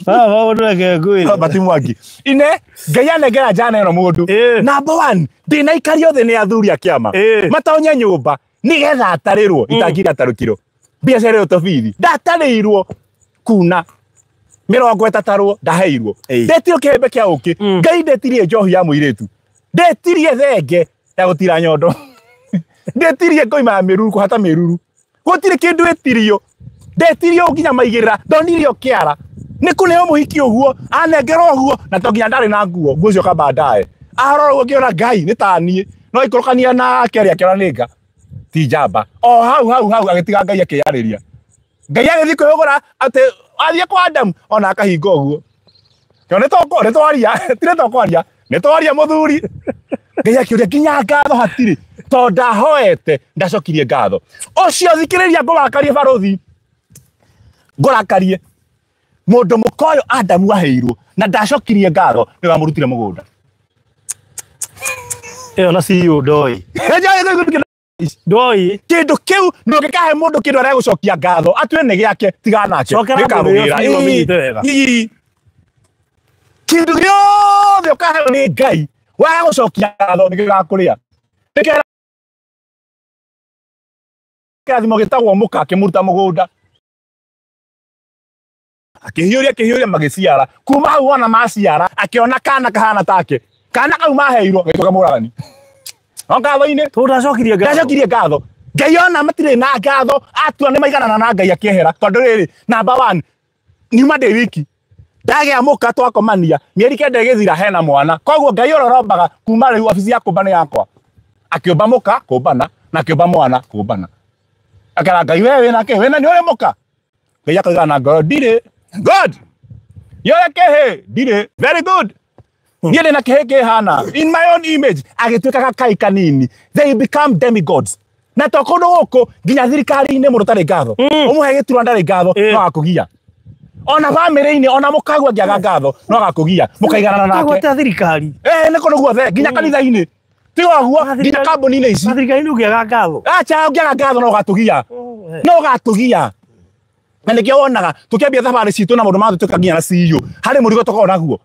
Maũndũ reke ngwĩre. Bati Mwangi. Ine Ngai anengera njana ĩno mũndũ. Number 1 ndĩna ikario thĩ nĩ athuri a kĩama. Matonye nyũmba nĩgetha atarĩrwo itangiri atarũkirwo. Biacara ĩyo tobithi ndatarĩirwo kuna 30 ndaheirwo. Ndetirio kĩhembe kĩa ũkĩ. Ngai ndetirie njohi ya mũirĩtu. Ndetirie thenge ya gũtira nyondo. Ndetirie ngoima ya mĩruru kũhata mĩruru. Gũtirĩ kĩndũ ĩtirio. Ndetirio nginya maigĩrĩra ndonirio kĩara. Nĩ kũneo mũhiki ũguo anengera ũguo na to nginya ndarĩ na nguo nguo cioka baadaye. Arora ũguo ngĩona Ngai nĩ ta niĩ no ikũrũkania na kerĩ akĩona nĩ nga ti njamba. O hau hau hau agĩtiga Ngai akĩyarĩria. Ngai agĩthiĩ kwĩhũgũra atĩ athiĩ kwa Adamu ona akahinga ũguo. Kĩo nĩ twaria ti nĩ tũkwaria nĩ twaria mũthuri. Ngai akĩũria nginya ngatho hatirĩ tondũ ndahoete ndacokirie ngatho. Ũcio thikĩrĩria ngũrakarie barũthi ngũrakarie mũndũ mũka ũyũ Adamu aheirwo na ndacokirie ngatho nĩ wamũrutire mũgũnda. Ĩyo na CEO ndoi. Ndoi. Kĩndũ kĩu ndũngĩkahe mũndũ kĩndũ aregũcokia ngatho atue nĩ gĩake tiga nake. Nĩkamũgĩra. Kĩndũ gĩothe ũkaheo nĩ Ngai waga gũcokia ngatho nĩ gĩgakũrĩa. Nĩkĩo kĩrathimo gĩtagwo mũka akĩmũruta mũgũnda. Akĩhiũria akĩhiũria magĩciara. Kuma hau wona maciara akĩona kana kahana take. Kana kau maheirwo gagĩtuĩka mũragani. No ngatho-inĩ Tondũ ndacokirie ngatho. Ndacokirie ngatho. Ngai ona matirĩ na ngatho atua nĩ maiganana na Ngai akĩehera tondũ rĩrĩ number 1 nyuma ndĩ wiki ndagĩa mũka twakomania mĩeri 9 ĩgĩthira hena mwana koguo Ngai ũrĩa ũrombaga kuma rĩu obici ya kũmba nĩ yakwa. Akĩũmba mũka kũmbana na akĩũmba mwana kũmbana. Akera Ngai we wĩna kĩ wĩna nĩ ũrĩ mũka. Ngai akauga na ngoro ndirĩ. Good. Yore kĩhĩ ndirĩ. Very good. Niĩ ndĩna kĩhĩ kĩhana in my own image agĩtuĩka gakai kanini. They become demigods. Na to kũndũ gũkũ nginya thirikari-inĩ mũndũ ũtarĩ ngatho ũmũhe gĩturwa ndarĩ ngatho no agakũgia. Ona bamĩrĩ-inĩ ona mũkagua angĩaga ngatho no agakũgia mũkaiganana nake. Gwata thirikari. Nĩ kũndũ guothe nginya kanitha-inĩ. Ti ũguo nginya kambuni-inĩ ici. Thirikari-inĩ ũngĩaga ngatho. Acha ũngĩaga ngatho no ũgatũgia. No ũgatũgia. Na nĩkĩo wonaga tũkĩambia thabarĩ citũ na maũndũ ma tũka nginya na CEO harĩ mũrigo tũkoragwo naguo.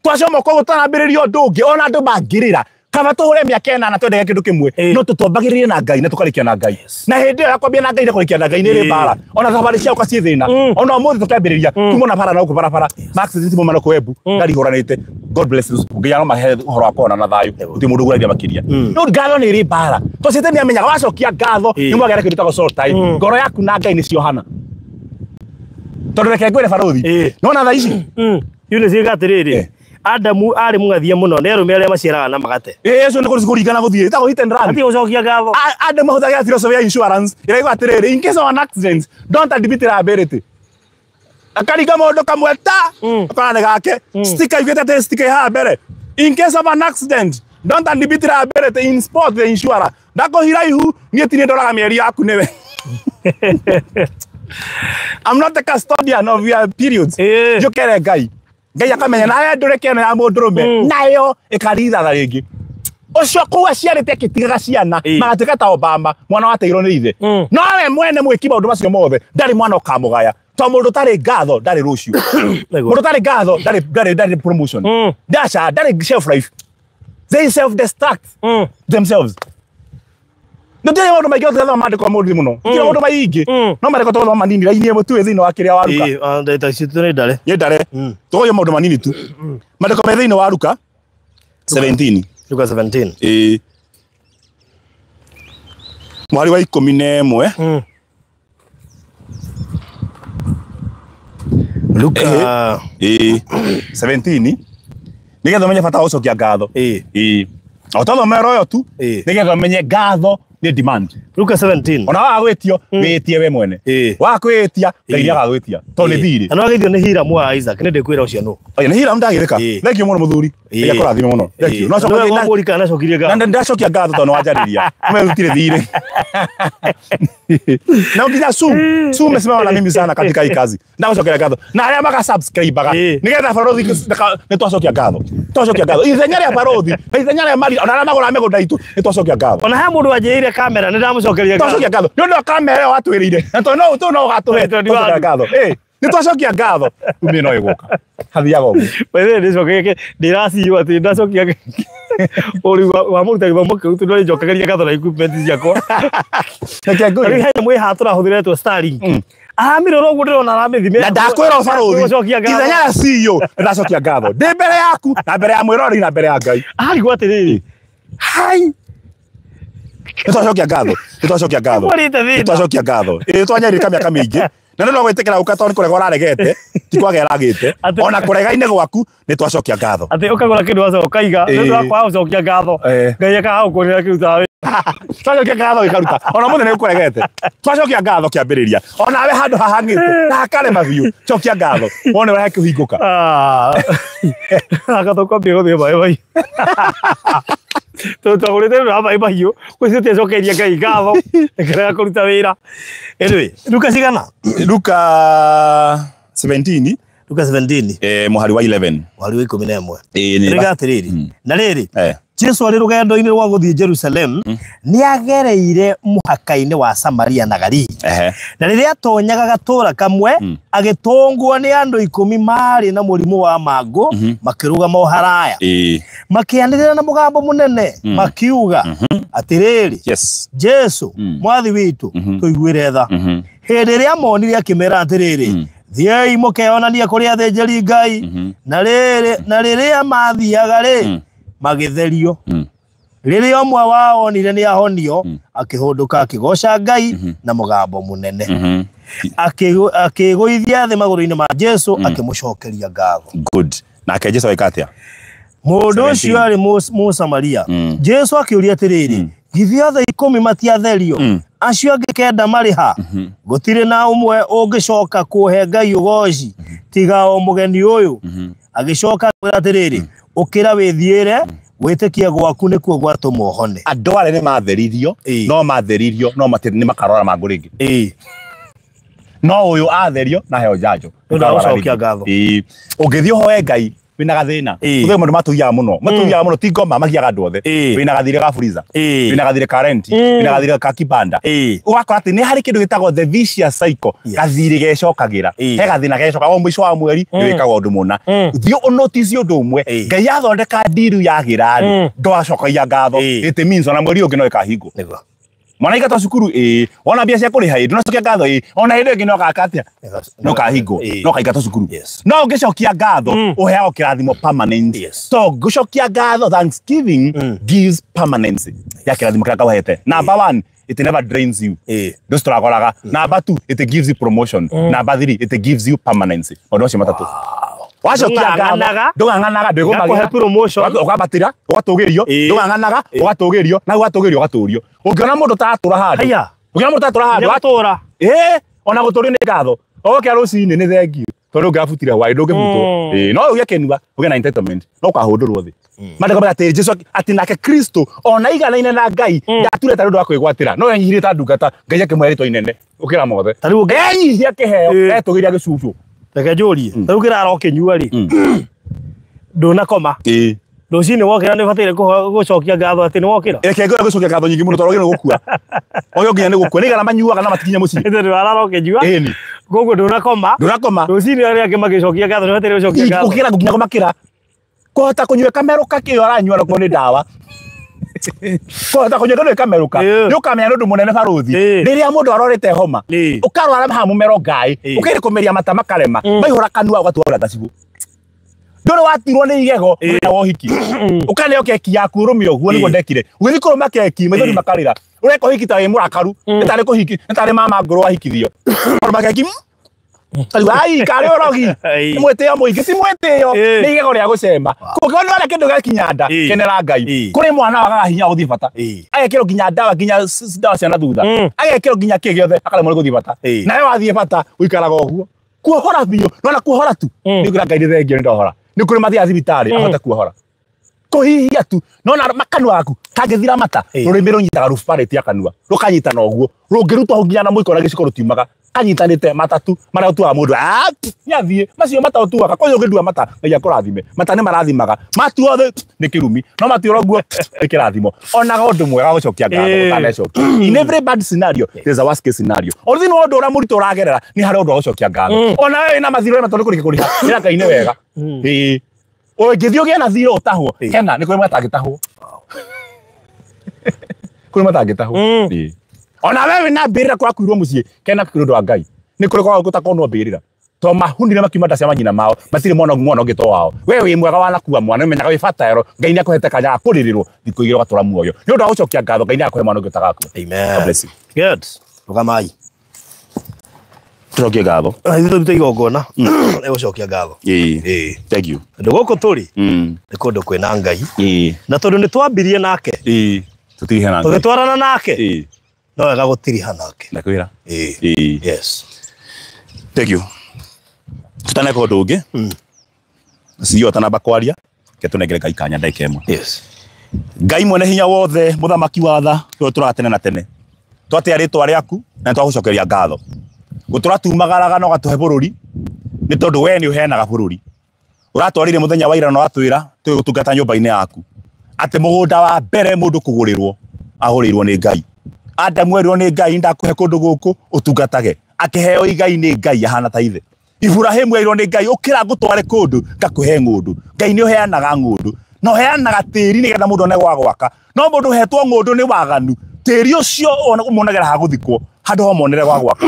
Twacomoka ũguo tũtanambĩrĩria ũndũ ũngĩ ona andũ mangĩrĩra kaba tũhũre mĩaka 8 twendege kĩndũ kĩmwe no tũtwambagĩrĩrie na Ngai na tũkarĩkia na Ngai. Na hĩndĩ ĩyo ya kwambia na Ngai na kũrĩkia na Ngai nĩ ĩrĩ mbara. Ona thabarĩ cia ũka ciĩ thĩna. Ona ũmũthĩ tũkĩambĩrĩria kuma na bara na gũkũ barabara. Max ti mwana kũ Embu ngari ihũranĩte. God bless you. Ngai aromahe ũhoro wa kuona na thayũ. Gũtirĩ mũndũ ũgũragia makĩria. No ngatho nĩ ĩrĩ mbara. Tondũ Shetani nĩamenyaga wacokia ngatho nĩ mwagera kĩndũ gĩtagwo soul tie. Ngoro yaku na Ngai nĩ ciohana. Tondũ reke ngwĩre barũthi. Nĩwona thaa ici? Eunice ĩga atĩrĩrĩ. Adamu arĩ mũng'athie mũno nĩ arũme arĩa maciaraga na magate. Ũcio nĩ kũringana gũthiĩ. Ĩtagwo hit and run. Hatirĩ gũcokia ngatho. Adamu ahũthagĩra philosophy ya insurance. Ĩraigua atĩrĩrĩ, in case of an accident, don't admit liability. Akaringa mũndũ kamwe ta, akona nĩ gake. Sticker yugĩte atĩ sticker ĩ haha mbere. In case of an accident, don't admit liability in sport the insurer. Ndakũhira ihu, niĩ ti niĩ ndoraga mĩeri yaku nĩwe. I'm not the custodian of your periods. Njũkere Ngai. Ngai akamenya nawe ndũreke ĩno ya mũndũrũme nayo ĩkarithatha rĩngĩ. Ũcio kũu aciarĩte akĩtigaga ciana magatuĩka ta Obama mwana wateirwo nĩ ithe. No we mwene mwĩki maũndũ macio mothe ndarĩ mwana ũkamũgaya. To mũndũ ũtarĩ ngatho ndarĩ rũciũ. Mũndũ ũtarĩ ngatho ndarĩ promotion. Ndaca ndarĩ shelf life. They self destruct themselves. Nĩ maũndũ maingĩ tũthoma maandĩko mũndũ mũno. Ti maũndũ maingĩ. No maandĩko tũthoma manini raini ĩmwe tu thĩinĩ wa kĩrĩa wa Luka. Ndagĩka citũ nĩ ndare. Nĩ ndare. Tũgũria maũndũ manini tu. Maandĩko me thĩinĩ wa Luka 17. Luka 17. Mwari wa 11. Luka 17. Nĩgetha ũmenye bata wa gũcokia ngatho. O twathomera ũyũ tu nĩgetha ũmenye ngatho Nĩ demand. Luka 17. Ona waga gwĩtio, wĩtie we mwene. Waga kwĩtia, Ngai nĩagagwĩtia. Tondũ nĩ thirĩ. Na no ageithio nĩ Hiramu wa Isaac, nĩ ndĩkwĩra ũcio nũ. Oya, nĩ Hiramu ndagĩrĩka. Thank you mũno mũthuri. Ngai akũrathime mũno. Thank you. No cokagia na mũrika nacokirie ngatho. Na ndacokia ngatho tondũ nĩwanjarĩria. Ũmerutire thirĩ. Na nginya Su umesimama na mimi sana katika hii kazi. Ndacokeria ngatho. Na arĩa maka subscribe-aga. Nĩgetha barothi nĩtwacokia ngatho. Twacokia ngatho. Ithenya rĩa barothi, ithenya rĩa mari, ona arĩa magũraga mĩgũnda itũ, nĩtwacokia ngatho. Ona he mũndũ wanjĩrĩire kamera, nĩndamũcokeria ngatho. Twacokia ngatho. Nĩ ũndũ wa kamera ĩyo watwĩrĩire. Na tondũ no no ũgatũhe. Twacokia ngatho. Nĩtwacokia ngatho. Tumie no ĩgũka. Hathiaga ũguo. By the way, nĩcokerie ndĩraciyo atĩ ndacokia ũrĩ wa mũruta gĩthomo kĩu tondũ nĩnjokageria ngatho na equipment ciakwa. Reke ngwĩre. Rĩu he nyamũ ĩ haha tũrahũthĩra ĩtwo Starlink. Aramĩrora ũguo ndĩrona aramĩthimĩra. Na ndakwĩra ũbarũthi. Ithenya rĩa CEO ndacokia ngatho. Ndĩ mbere yaku na mbere ya mwĩroreri na mbere ya Ngai. Arigwo atĩrĩrĩ. Hai. Nĩtwacokia ngatho. Nĩtwacokia ngatho. Nĩtwacokia ngatho. Ĩ twanyarĩka mĩaka mĩingĩ. Na no gwĩtĩkĩra gũka tondũ nĩ kũrega ũraregete, ti kwaga ĩragĩte. Ona kũrega-inĩ gwaku nĩtwacokia ngatho. Atĩ ũkagũra kĩndũ wacoka ũkaiga, nĩ ũndũ wa kwaga gũcokia ngatho. Ngai akaga gũkũrĩra kĩu tawe. Twacokia ngatho gĩkaruta. Ona mũthĩ nĩ ũkũregete. Twacokia ngatho kĩambĩrĩria. Onawe handũ hahang'ĩte na hakarema biũ, cokia ngatho. Wone ũrĩa hakĩhingũka. Gaka tũkwambia gũthiĩ maĩ mahiũ. Tondũ twagũrĩte nĩ ũndũ wa maĩ mahiũ, ũcio tiacokeirie Ngai ngatho, ĩkĩrega kũruta wĩra. Anyway, Luka cigana? Luka 17. Luka 17. Mũhari wa 11. Mũhari wa 11. Rĩga atĩrĩrĩ. Na rĩrĩ, Jesu arĩ rũgendo-inĩ rwa gũthiĩ Jerusalem, nĩagereire mũhaka-inĩ wa Samaria na Galili. Na rĩrĩa atonyaga gatũũra kamwe, agĩtũngwo nĩ andũ 10 maarĩ na mũrimũ wa mangũ, makĩrũgama o haraya. Makĩanĩrĩra na mũgambo mũnene, makiuga atĩrĩrĩ, Jesu, mwathi witũ, tũiguĩre tha. Hĩndĩ ĩrĩa amonire akĩmera atĩrĩrĩ, thiĩi mũkeyonanie kũrĩ athĩnjĩri Ngai. Na rĩrĩa mathiaga rĩ, magĩtherio. Rĩrĩa ũmwe wao onire nĩ ahonio, akĩhũndũka akĩgooca Ngai na mũgambo mũnene. Akĩgũithia thĩ magũrũ-inĩ ma Jesu, akĩmũcokeria ngatho. Good. Nake Jesu agĩka atĩa? Mũndũ ũcio arĩ Mũsamaria. Jesu akĩũria atĩrĩrĩ, githĩ othe 10 matiatherio? Acio angĩ 9 marĩ ha? Gũtirĩ na ũmwe ũngĩcoka kũhe Ngai ũgooci tiga o mũgeni ũyũ. Agĩcoka akĩmwĩra atĩrĩrĩ, ũkĩra wĩthiĩre, gwĩtĩkia gwaku nĩkuo gwatũma ũhone. Andũ arĩa nĩ matheririo, no matheririo, no nĩ makarwara mangũ rĩngĩ. No ũyũ atherio na heo njanjo. Nĩũndũ wa gũcokia ngatho. Ũngĩthiĩ ũhoe Ngai wĩna gathĩna. Ũthĩ maũndũ matũgiaga mũno. Matũgiaga mũno ti ngoma magiaga andũ othe. Wĩna gathirĩ ga freezer. Wĩna gathirĩ ka rent. Wĩna gathirĩ ka kibanda. Ũgakora atĩ nĩ harĩ kĩndũ gĩtagwo the vicious cycle. Gathirĩ gecokagĩra. He gathĩna gecoka o mũico wa mweri nĩ wĩkaga ũndũ mũna. Thiĩ ũnotice ũndũ ũmwe. Ngai athondeka ndiru yagĩra rĩ, ndwacokagia ngatho. It means ona mweri ũngĩ no ĩkahingwo. Mwana aingatwo cukuru wona mbia cia kũrĩha ndũnacokia ngatho ona hĩndĩ ĩngĩ no gaka atĩa no kahingwo no kaingatwo cukuru. No ũngĩcokia ngatho ũheagwo kĩrathimo permanent. So gũcokia ngatho, thanksgiving gives permanency ya kĩrathimo kĩrĩa kawahete. Number 1, it never drains you. Ndũcitũragoraga. Number 2, it gives you promotion. Number 3, it gives you permanency. Maũndũ macio matatũ. Wacokia ngatho, ndũng'ang'anaga, ndwĩgũmagĩra, ũkambatĩra, ũgatũgĩrio, ndũng'ang'anaga, ũgatũgĩrio, na ũgatũgĩrio, ũgatũrio. Ũngĩona mũndũ taratũra handũ, ũngĩona mũndũ taratũra handũ, ona gũtũrio nĩ ngatho. Ũgokĩra rũcinĩ nĩ thengiũ, tondũ ũngĩrabutire hwaĩ ndũngĩbutwo. No ũgĩe kĩnua, ũgĩe na entitlement, no ũkahũndũrwo thĩ. Maandĩko mauga atĩ Jesu atĩ nake Kristo ona aiganaine na Ngai ndature ta ũndũ wa kwĩgwatĩra, no enyihirie ta ndungata, Ngai akĩmũhe rĩtwa inene gũkĩra mothe. Enyihia kĩheo, etũgĩria gĩcucu. Reke njũrie, ta rĩu kĩrara ũkĩnyua rĩ, ndũnakoma. Rũcinĩ wokĩra nĩ ũbataire gũcokia ngatho atĩ nĩ wokĩra? Reke ngwĩre gũcokia ngatho nyingĩ mũno tondũ ũgĩ nĩ gũkua. Ũyũ nginya nĩ gũkua. Nĩ igana manyuaga na matikinya mũciĩ. Tondũ warara ũkĩnyua. Koguo ndũnakoma. Ndũnakoma. Rũcinĩ arĩa angĩ magĩcokia ngatho nĩ ũbataire gũcokia ngatho. Gũkĩra nginya kũmakĩra. Kũhota kũnyua kamerũka kĩo aranyua no nĩ ndawa. Kũhota kũnyua kĩndũ gĩkamerũka. Nĩ ũkamenya nĩ ũndũ mũnene barũthi. Rĩrĩa mũndũ arorĩte homa, ũkarwara haha mũmero ngaĩ, ũkĩrĩ kũmeria mata makarema, maihũra kanua ũgatua gacibũ. Ndũrĩ waturwo nĩ igego mũthenya wa ũhiki. Ũkaneo keki yaku ũrũme ũguo nĩguo ndekire. Ũgĩthiĩ kũrũma keki maithori makarĩra. Ũreka ũhiki ta wĩ mũrakaru, nĩ tarĩ kũhiki, nĩ tarĩ mama ngũrũ wahikithio. Kũrũma keki, Ai karĩ ũrogi nĩ mwĩtĩo mũingĩ ti mwĩtĩo nĩ igego rĩa gũcemba kũngĩona ũrĩa kĩndũ gĩakinya nda kenera Ngai kũrĩ mwana wagaga hinya gũthiĩ bata agekĩrwo nginya ndawa nginya ndawa cia na thutha agekĩrwo nginya kĩ gĩothe akaremwo nĩ gũthiĩ bata nawe wathiĩ bata ũikaraga ũguo kuohora biũ nona kuohora tu nĩ kwĩra Ngai nĩ thengio nĩ ndohora nĩ kũrĩ mathiaga thibitarĩ ahote kuohora kuhihia tu nona makanua gaku kangĩthira mata rũrĩmĩ rũnyitaga rũbarĩti ya kanua rũkanyitana ũguo rũngĩrutwo hau nginya na mũiko na gĩciko rũtiumaga kanyitanĩte matatu marĩa ũtuaga mũndũ nĩathiĩ macio mata ũtuaga koguo ũngĩndua mata Ngai akũrathime mata nĩ marathimaga matuo thĩ nĩ kĩrumi no matuo ũguo nĩ kĩrathimo onaga ũndũ mwega gũcokia ngatho ũtanecokia in every bad scenario there's a worst case scenario o thĩinĩ wa ũndũ ũrĩa mũritũ ũragerera nĩ harĩ ũndũ wa gũcokia ngatho ona we wĩna mathirĩ marĩa matondũ kũrĩha ĩra Ngai nĩ wega ĩĩ ũngĩthiĩ ũgĩe na thirĩ ũtahwo kena nĩ kũrĩ matangĩtahwo kũrĩ matangĩtahwo ona wewe na mbĩrĩra kũrakuirwo mũciĩ kena kũrĩ ũndũ wa Ngai nĩ kũrĩ kwaga gũtakonwo mbĩrĩra to mahunire makiuma nda cia manyina mao matirĩ mwana mwana ũngĩ to wao we wĩ mwega wanakua mwana ũmenyaga wĩ bata Ngai nĩ akũhete kanya ga kũrĩrĩrwo thikũ igĩrĩ ũgatũra muoyo nĩ ũndũ wa gũcokia ngatho Ngai nĩ akũhe mwana ũngĩ ũtagakua. Amen. God bless you. Good. Rũgamai. Tũcokie ngatho. Ithuĩ tũrute igongona rĩa gũcokia ngatho. Ĩĩ. Thank you. Tondũ gũkũ tũrĩ nĩ kũndũ kwĩna Ngai. Ĩĩ. Na tondũ nĩ twambirie nake. Ĩĩ. Tũtirihe na Ngai. Tũgĩtwarana nake. Ĩĩ. No wega gũtiriha nake. Ndakwĩra. Ĩĩ. Ĩĩ. Yes. Thank you. Tũtaneka ũndũ ũngĩ. CEO atanamba kwaria ke tũnengere Ngai kanya ndagĩka ĩmwe. Yes. Ngai mwene hinya wothe mũthamaki wa tha ũrĩa ũtũraga tene na tene twatĩa rĩtwa rĩaku na nĩtwagũcokeria ngatho gũtũra tumagaraga na ũgatũhe bũrũri nĩ tondũ we nĩ ũheanaga bũrũri ũratwarire mũthenya wa ira na ũratwĩra tũgĩgũtungata nyũmba-inĩ yaku atĩ mũgũnda wa mbere mũndũ kũgũrĩrwo agũrĩirwo nĩ Ngai Adamu erirwo nĩ Ngai ndakũhe kũndũ gũkũ ũtungatage akĩheo igai nĩ Ngai ahana ta ithe Iburahĩmu erirwo nĩ Ngai ũkĩra ngũtware kũndũ ngakũhe ng'ũndũ Ngai nĩ ũheanaga ng'ũndũ na ũheanaga tĩri nĩgetha mũndũ one gwa gwaka no mũndũ ũhetwo ng'ũndũ nĩ waganu tĩri ũcio ũmonagĩra ha gũthikwo handũ ho monere gwa gwaka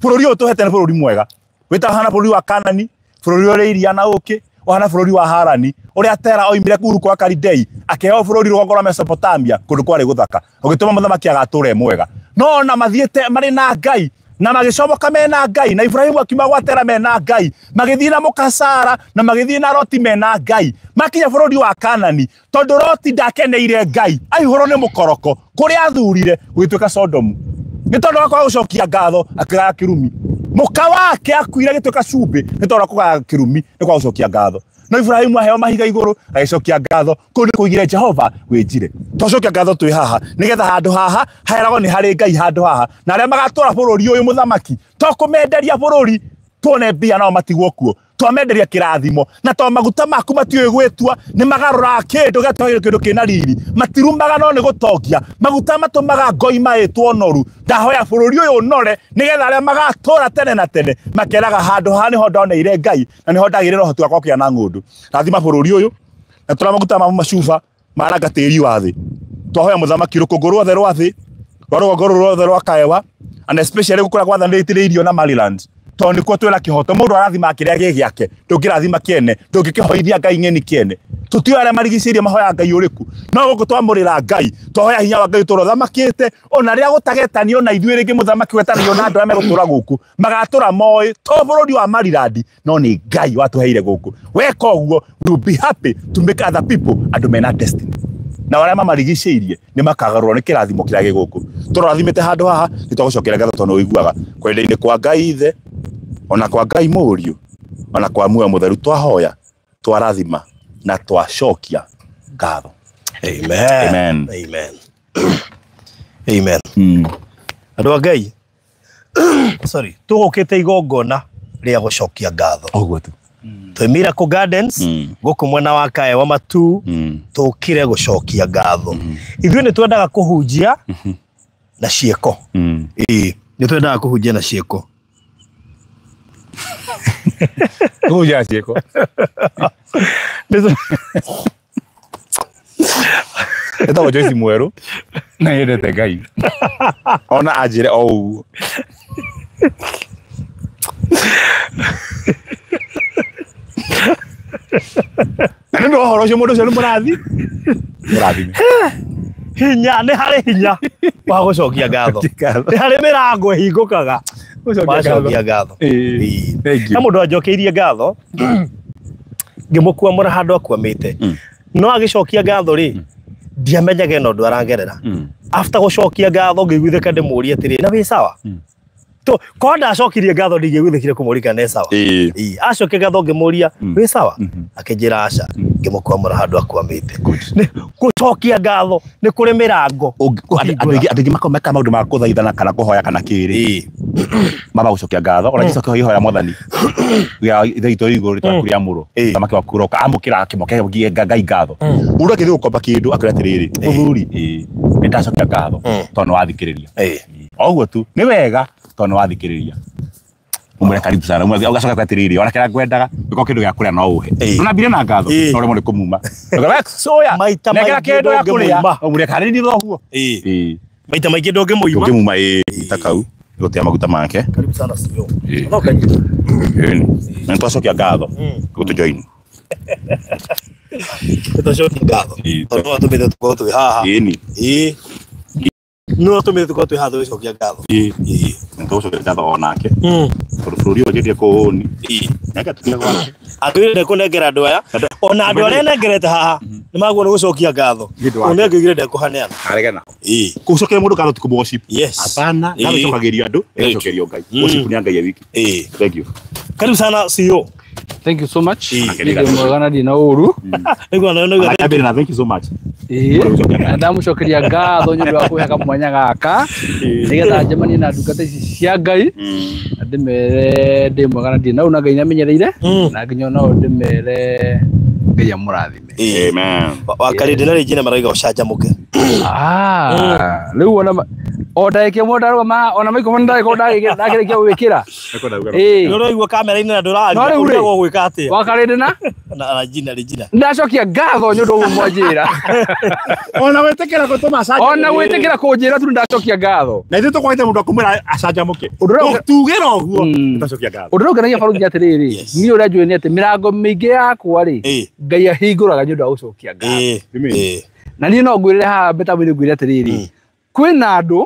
bũrũri ũyũ tũhete nĩ bũrũri mwega wĩtagwo hana bũrũri wa Kanani bũrũri ũrĩ iria na ũkĩ ũhana bũrũri wa Harani ũrĩa Tera oimire Uru kwa Kalidei akĩheo bũrũri rũgongo rwa Mesopotamia kũndũ kwarĩ gũthaka ũgĩtũma mũthamaki agatũre e mwega no ona mathiĩte marĩ na Ngai na magĩcomoka mena Ngai na Ibrahimu akiuma gwa Tera mena Ngai magĩthiĩ na mũka Sara na magĩthiĩ na Loti mena Ngai makinya bũrũri wa Kanani tondũ Loti ndakeneire Ngai aihũrwo nĩ mũkoroko kũrĩa athurire gũgĩtuĩka Sodomu nĩ tondũ wa kwaga gũcokia ngatho akĩgaya kĩrumi mũka wake akuire agĩtuĩka cumbĩ nĩ tondũ wa kũgaya kĩrumi nĩ kwaga gũcokia ngatho no Ibrahimu aheo mahiga igũrũ agĩcokia ngatho kũu nĩ kũigire Jehova wĩnjire twacokia ngatho twĩ haha nĩgetha handũ haha heragwo nĩ harĩ Ngai handũ haha na arĩa magatũra bũrũri ũyũ mũthamaki to kũmenderia bũrũri tuone mbia nao matigwo kuo twamenderia kĩrathimo na to maguta maku matiũĩ gwĩtua nĩ magarũraga kĩndũ gĩatwagĩrwo kĩndũ kĩna riri matirumaga no nĩ gũtongia maguta matũmaga ngoima ĩtwo noru ndahoya bũrũri ũyũ ũnore nĩgetha arĩa magatũra tene na tene makeraga handũ haha nĩho ndoneire Ngai na nĩho ndagĩrĩre ũhoti wakwa kũgĩa na ng'ũndũ rathima bũrũri ũyũ na tũra maguta ma macuba maranga tĩri wa thĩ twahoya mũthamaki rũkũngũ ruothe rwa thĩ rwa rũgongo rũrũ ruothe rwa Kaewa and especially gũkũrĩa gwathanĩtire irio na Maryland tondũ nĩkuo twĩna kĩhoto mũndũ arathima kĩrĩa gĩ gĩake ndũngĩrathima kĩene ndũngĩkĩhoithia Ngai ng'eni kĩene tũtiũĩ arĩa marigicĩirie mahoya Ngai ũrĩkũ no gũkũ twamũrĩra Ngai twahoya hinya wa Ngai ũtũũra ũthamakĩte ona rĩrĩa gũtagetanio na ithuĩ rĩngĩ mũthamaki wetanagio na andũ arĩa megũtũũra gũkũ magatũra moĩ to bũrũri wa Maryland no nĩ Ngai watũheire gũkũ weka ũguo we will be happy to make other people andũ mena destiny na arĩa mamarigicĩirie nĩ makagarũrwo nĩ kĩrathimo kĩrĩa gĩ gũkũ tũrathimĩte handũ haha nĩ twagũcokeria ngatho tondũ nĩ ũiguaga kwenda-inĩ kwa Ngai ithe ona kwa Ngai mũriũ ona kwa muoyo mũtheru twahoya twarathima na twacokia ngatho. Amen. Amen. Amen. Amen. Andũ a Ngai sorry tũgũkĩte igongona rĩa gũcokia ngatho Ũguo tu. Twĩ Miracle Gardens gũkũ mwena wa Kaewa Matu tũkire gũcokia ngatho ithuĩ nĩ twendaga kũhunjia na ciĩko ĩĩ nĩ twendaga kũhunjia na ciĩko Kũhunjia na ciĩko Etagwo Joyce Mwerũ na yendete Ngai ona anjĩre o ũguo na nĩ ũndũ wa ũhoro ũcio mũndũ ũcio nĩ mũrathi mũrathime hinya nĩ harĩ hinya wa gũcokia ngatho nĩ harĩ mĩrango ĩhingũkaga Wacokia ngatho. Na mũndũ anjokeirie ngatho ngĩmũkwamũra handũ akwamĩte. No agĩcokia ngatho rĩ ndiamenyaga ĩno ũndũ aragerera. After gũcokia ngatho ngĩiguithĩka ndĩmũrie atĩrĩ na wĩ sawa. To ko ndacokirie ngatho ndingĩiguithĩkire kũmũria ne sawa. Acokia ngatho ngĩmũria wĩ sawa akĩnjĩra aca ngĩmũkwamũra handũ akwamĩte. Gũcokia ngatho nĩ kũrĩ mĩrango. Andũ aingĩ makomeka maũndũ ma kũthaithana kana kũhoya kana kĩrĩ maba gũcokia ngatho ona Jesũ akĩhoya mwathani ya ithe witũ igũrũ rĩtwa rĩamũrwo thamaki waku ũroka amũkĩra akĩmoke Ngai ngatho. Mũndũ akĩthiĩ gũkomba kĩndũ akwĩra atĩrĩrĩ mũthuri nĩ ndacokia ngatho tondũ nĩ wathikĩrĩria. O ũguo tu nĩ wega tondũ nĩ wathikĩrĩria. Umwĩre karibu sana ũgacoka atĩrĩrĩ ona kĩrĩa ngwendaga gĩkorwo kĩndũ gĩa kũrĩa no ũhe. Ndũnambire na ngatho no ũremwo nĩ kũmuma. Soya maita maingĩ kĩndũ gĩa kũrĩa ũmwĩre karĩ nĩ thoguo. Maita maingĩ ndũngĩmũima. Ndũngĩmuma ta kau gũtea maguta make. Karibu sana sio. Na twacokia ngatho gũtũjoin. Twacokia ngatho tondũ no atũmĩte tũkorwo twĩ haha. No atũmĩte tũkorwo twĩ haha tũgĩcokia ngatho. Nĩ tũgũcokia ngatho onake tondũ bũrũri ũyũ anjĩtie kũũni. Atwĩrire ndekũnengera andũ aya ona andũ arĩa nengerete haha nĩ maguo nĩ gũcokia ngatho. Ũrĩa ngĩugire ndekũhaneana. Aregana. Gũcokeria mũndũ ngatho ti kũmũ-worship. Hapana, ngatho icokagĩrio andũ, ĩgacokerio Ngai. Worship nĩ ya Ngai wiki. Thank you. Karibu sana CEO. Thank you so much. Nĩ mwega na ndina ũru. Nĩguo thank you so much. Ndamucokeria ngatho nĩ ũndũ wa kũhe kamwanya gaka nĩgetha njemanie na ndungata ici cia Ngai na ndĩmere ndĩ mwega na ndĩ na ũru na Ngai nĩamenyereire na nginya nao ndĩmere Ngai amũrathime. Amen. Wakarĩndĩ na rĩngĩ marauga ũcanjamũke. Rĩu ona o ndagĩka ĩmwe ndarũgama ona microphone ndagĩkorwo ndakĩrĩkia gwĩkĩra. Nĩ ũraigua kamera-inĩ na ndũraria ũragwo gwĩka atĩa? Wakarĩndĩ na na jina rĩnjina. Ndacokia ngatho nĩ ũndũ ũguo mwanjĩra. Ona wĩtĩkĩra gũtũma acanjamũke. Ona wĩtĩkĩra kũnjĩra tu ndacokia ngatho. Na ithuĩ tũkwagĩte mũndũ akũmwĩra acanjamũke. Tugĩra ũguo ndacokia ngatho. Ũndũ ũrĩa ũngenagia baruthi nĩ atĩrĩrĩ, niĩ ũrĩa njũĩ nĩ atĩ mĩrango mĩingĩ yakwa rĩ, Ngai ahingũraga nĩ ũndũ wa gũcokia ngatho. Na niĩ no ngwĩrĩre haha mĩtambo-inĩ ngwĩre atĩrĩrĩ, kwĩna andũ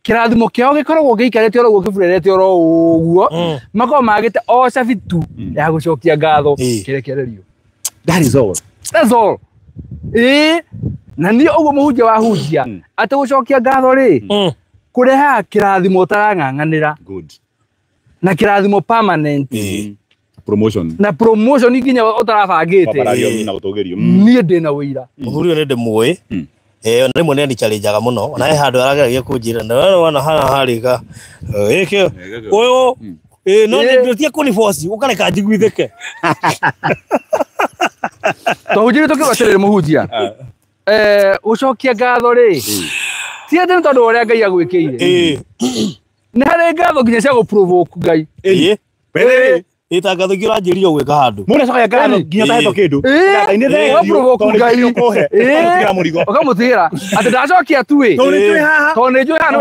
kĩrathimo kĩao gĩkoragwo gĩikarĩte oro ũguo kĩburerete oro ũguo makoragwo magĩte o cabi tu ya gũcokia ngatho kĩrekererio. That is all. That's all. Na niĩ ũguo mũhunjia wahunjia atĩ gũcokia ngatho rĩ kũrehaga kĩrathimo ũtarang'ang'anĩra. Good. Na kĩrathimo permanent. Promotion. Na promotion nginya ũtarabangĩte. Na gũtũgĩrio. Niĩ ndĩna wĩira. Mũthuri ũyũ nĩ ndĩmũĩ. Ona rĩmwe nĩ anichalenjaga mũno ona he handũ arageragia kũnjĩra na wana haha harĩka ĩkĩ ũyũ no nĩ kũni force ũkareka njiguithĩke. Twahunjirie tũkĩrwo atĩrĩrĩ mũhunjia gũcokia ngatho rĩ ti atĩ nĩ tondũ wa ũrĩa Ngai agwĩkĩire. Nĩ harĩ ngatho nginya cia gũ-provoke Ngai. Ĩ ngatho ingĩ ũranjĩrire gwĩka handũ. Mũndũ acokagia ngatho nginya ũtahetwo kĩndũ. Ngai nĩ thengiũ tondũ nĩ ũkũhe. Ũkamũtigĩra mũrigo. Ũkamũtigĩra atĩ ndacokia tu ĩ. Tondũ nĩ njũĩ haha. Tondũ nĩ njũĩ haha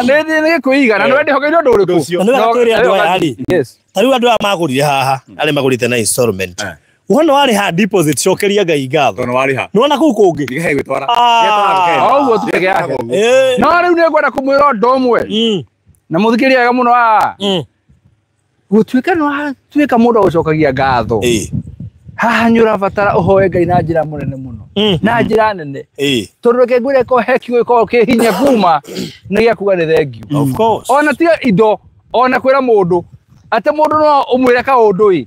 nĩ gĩkwĩiga na nĩwe ndĩhokeire ũndũ ũrĩkũ. Na nĩ wega twĩre andũ aya rĩ. Yes. Ta rĩu andũ aya magũrire haha arĩa magũrĩte na installment. Wona warĩha deposit cokeria Ngai ngatho. Tondũ warĩha. Nĩwona kũu kũngĩ. Nĩgehe gwĩtwara. O ũguo tu peke yake. No rĩu nĩ ngwenda kũmwĩra ũndũ ũmwe. Na mũthikĩrie wega mũno haha. Gũtuĩka nĩ watuĩka mũndũ wa gũcokagia ngatho. Haha nĩ ũrabatara ũhoe Ngai na njĩra mũnene mũno. Na njĩra nene. Tondũ reke ngwĩre ko he kiugo gĩkoragwo kĩ hinya kuma nĩ gĩa kuga nĩ thengiũ. Of course. Ona tiga indo ona kwĩra mũndũ atĩ mũndũ no ũmwĩre kaũndũ ĩ.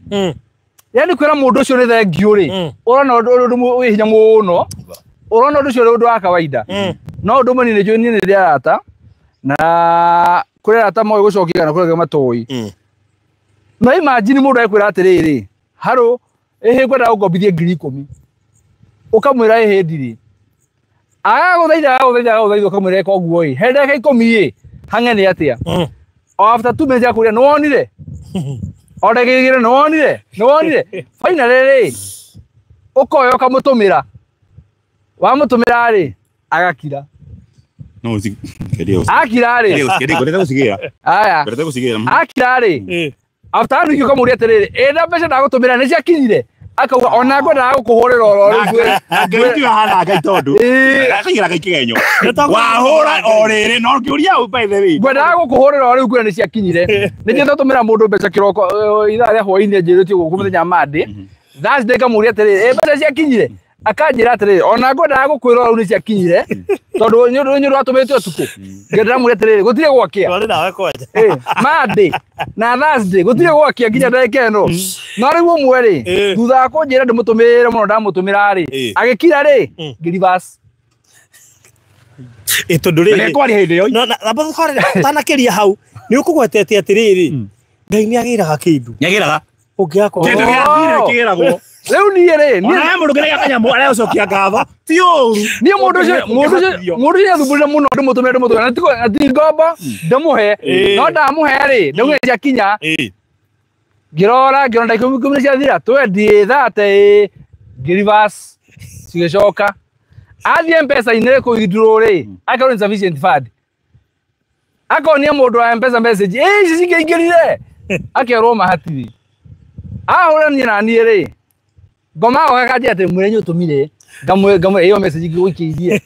Yaani kwĩra mũndũ ũcio nĩ thengiũ rĩ, ũrona ũndũ wĩ hinya mũno. Ũrona ũndũ ũcio ũrĩ ũndũ wa kawaida. No ũndũ ũmwe niĩ nĩ njũĩ niĩ nĩ ndĩ arata na kũrĩ arata moĩ gũcokia kana kũrĩ angĩ matoĩ. No imagine mũndũ ekwĩra atĩrĩrĩ, harũ ĩhĩ ngwenda gũkombithie 10,000. Ũkamwĩra ĩhĩ ndirĩ. Agagũthaitha agagũthaitha agagũthaitha ũkamwĩra ĩka ũguo ĩ. He ndagĩka 10 ĩ, hang'e nĩ atĩa? O after 2 minutes akũria nĩ wonire? O ndagĩka 2 nĩ wonire? Nĩ wonire? Finally rĩ, ũkoya ũkamũtũmĩra. Wamũtũmĩra rĩ, agakira. No, Akira rĩ. Aya. Akira rĩ. After wiki ũkamũria atĩrĩrĩ, ĩ na mbeca ndagũtũmĩra nĩ ciakinyire? Akauga ona ngwendaga gũkũhũrĩra oro rĩu. Na Ngai tiwe hana Ngai tondũ akaigĩra Ngai kĩgenyo wahũra o rĩrĩ no ngĩũria by the way ngwendaga gũkũhũrĩra o rĩu ngwĩra nĩ ciakinyire. Nĩ njĩte tũmĩra mũndũ mbeca kĩroko ithaa rĩa hwaĩ-inĩ njĩrĩtie gũkũ mũthenya Monday. Thursday ngamũria atĩrĩrĩ, mbeca ciakinyire? Akanjĩra atĩrĩrĩ, ona ngwendaga gũkwĩra o rĩu nĩ ciakinyire tondũ nĩ ũndũ watũmĩte ũtukũ. Ngĩndĩramũria atĩrĩrĩ, gũtirĩ gwakĩa. Twarĩ nawe kwanja. Monday na Thursday gũtirĩ gwakĩa nginya ndagĩka ĩno. No rĩu ũmwe rĩ, thutha wa kũnjĩra ndĩmũtũmĩre mũno ndamũtũmĩra rĩ, agĩkira rĩ, ngĩ-reverse. Tondũ rĩrĩ nĩ kwaria hĩndĩ ĩyo. No na tanakĩria hau nĩ ũkũgwetete atĩrĩrĩ, Ngai nĩ agĩraga kĩndũ. Nĩ agĩraga. Ũngĩakwa. Kĩndũ gĩa thirĩ kĩgĩragwo. Rĩu niĩ rĩ, ona he mũndũ kĩrĩa kanyamũ arecokia ngatho ti ũru. Niĩ mũndũ ũcio mũndũ ũcio athumbũrire mũno ndĩmũtũmĩre na ti ngombo ndĩmũhe no ndamũhe rĩ ndaugire ciakinya ngĩrora ngĩona ndagĩka ikũmi ciathira 20 30 ngĩ-reverse cigĩcoka. Athiĩ M-Pesa-inĩ kũ withdraw rĩ akorwo insufficient fund akonia mũndũ wa M-Pesa message ici cingĩingĩrire akerwo ma hatirĩ. Ahũra niĩ na niĩ rĩ ngoma akanjĩra atĩ mwĩre nĩ ũtũmire ngamwe ĩyo message ngĩgũikĩirie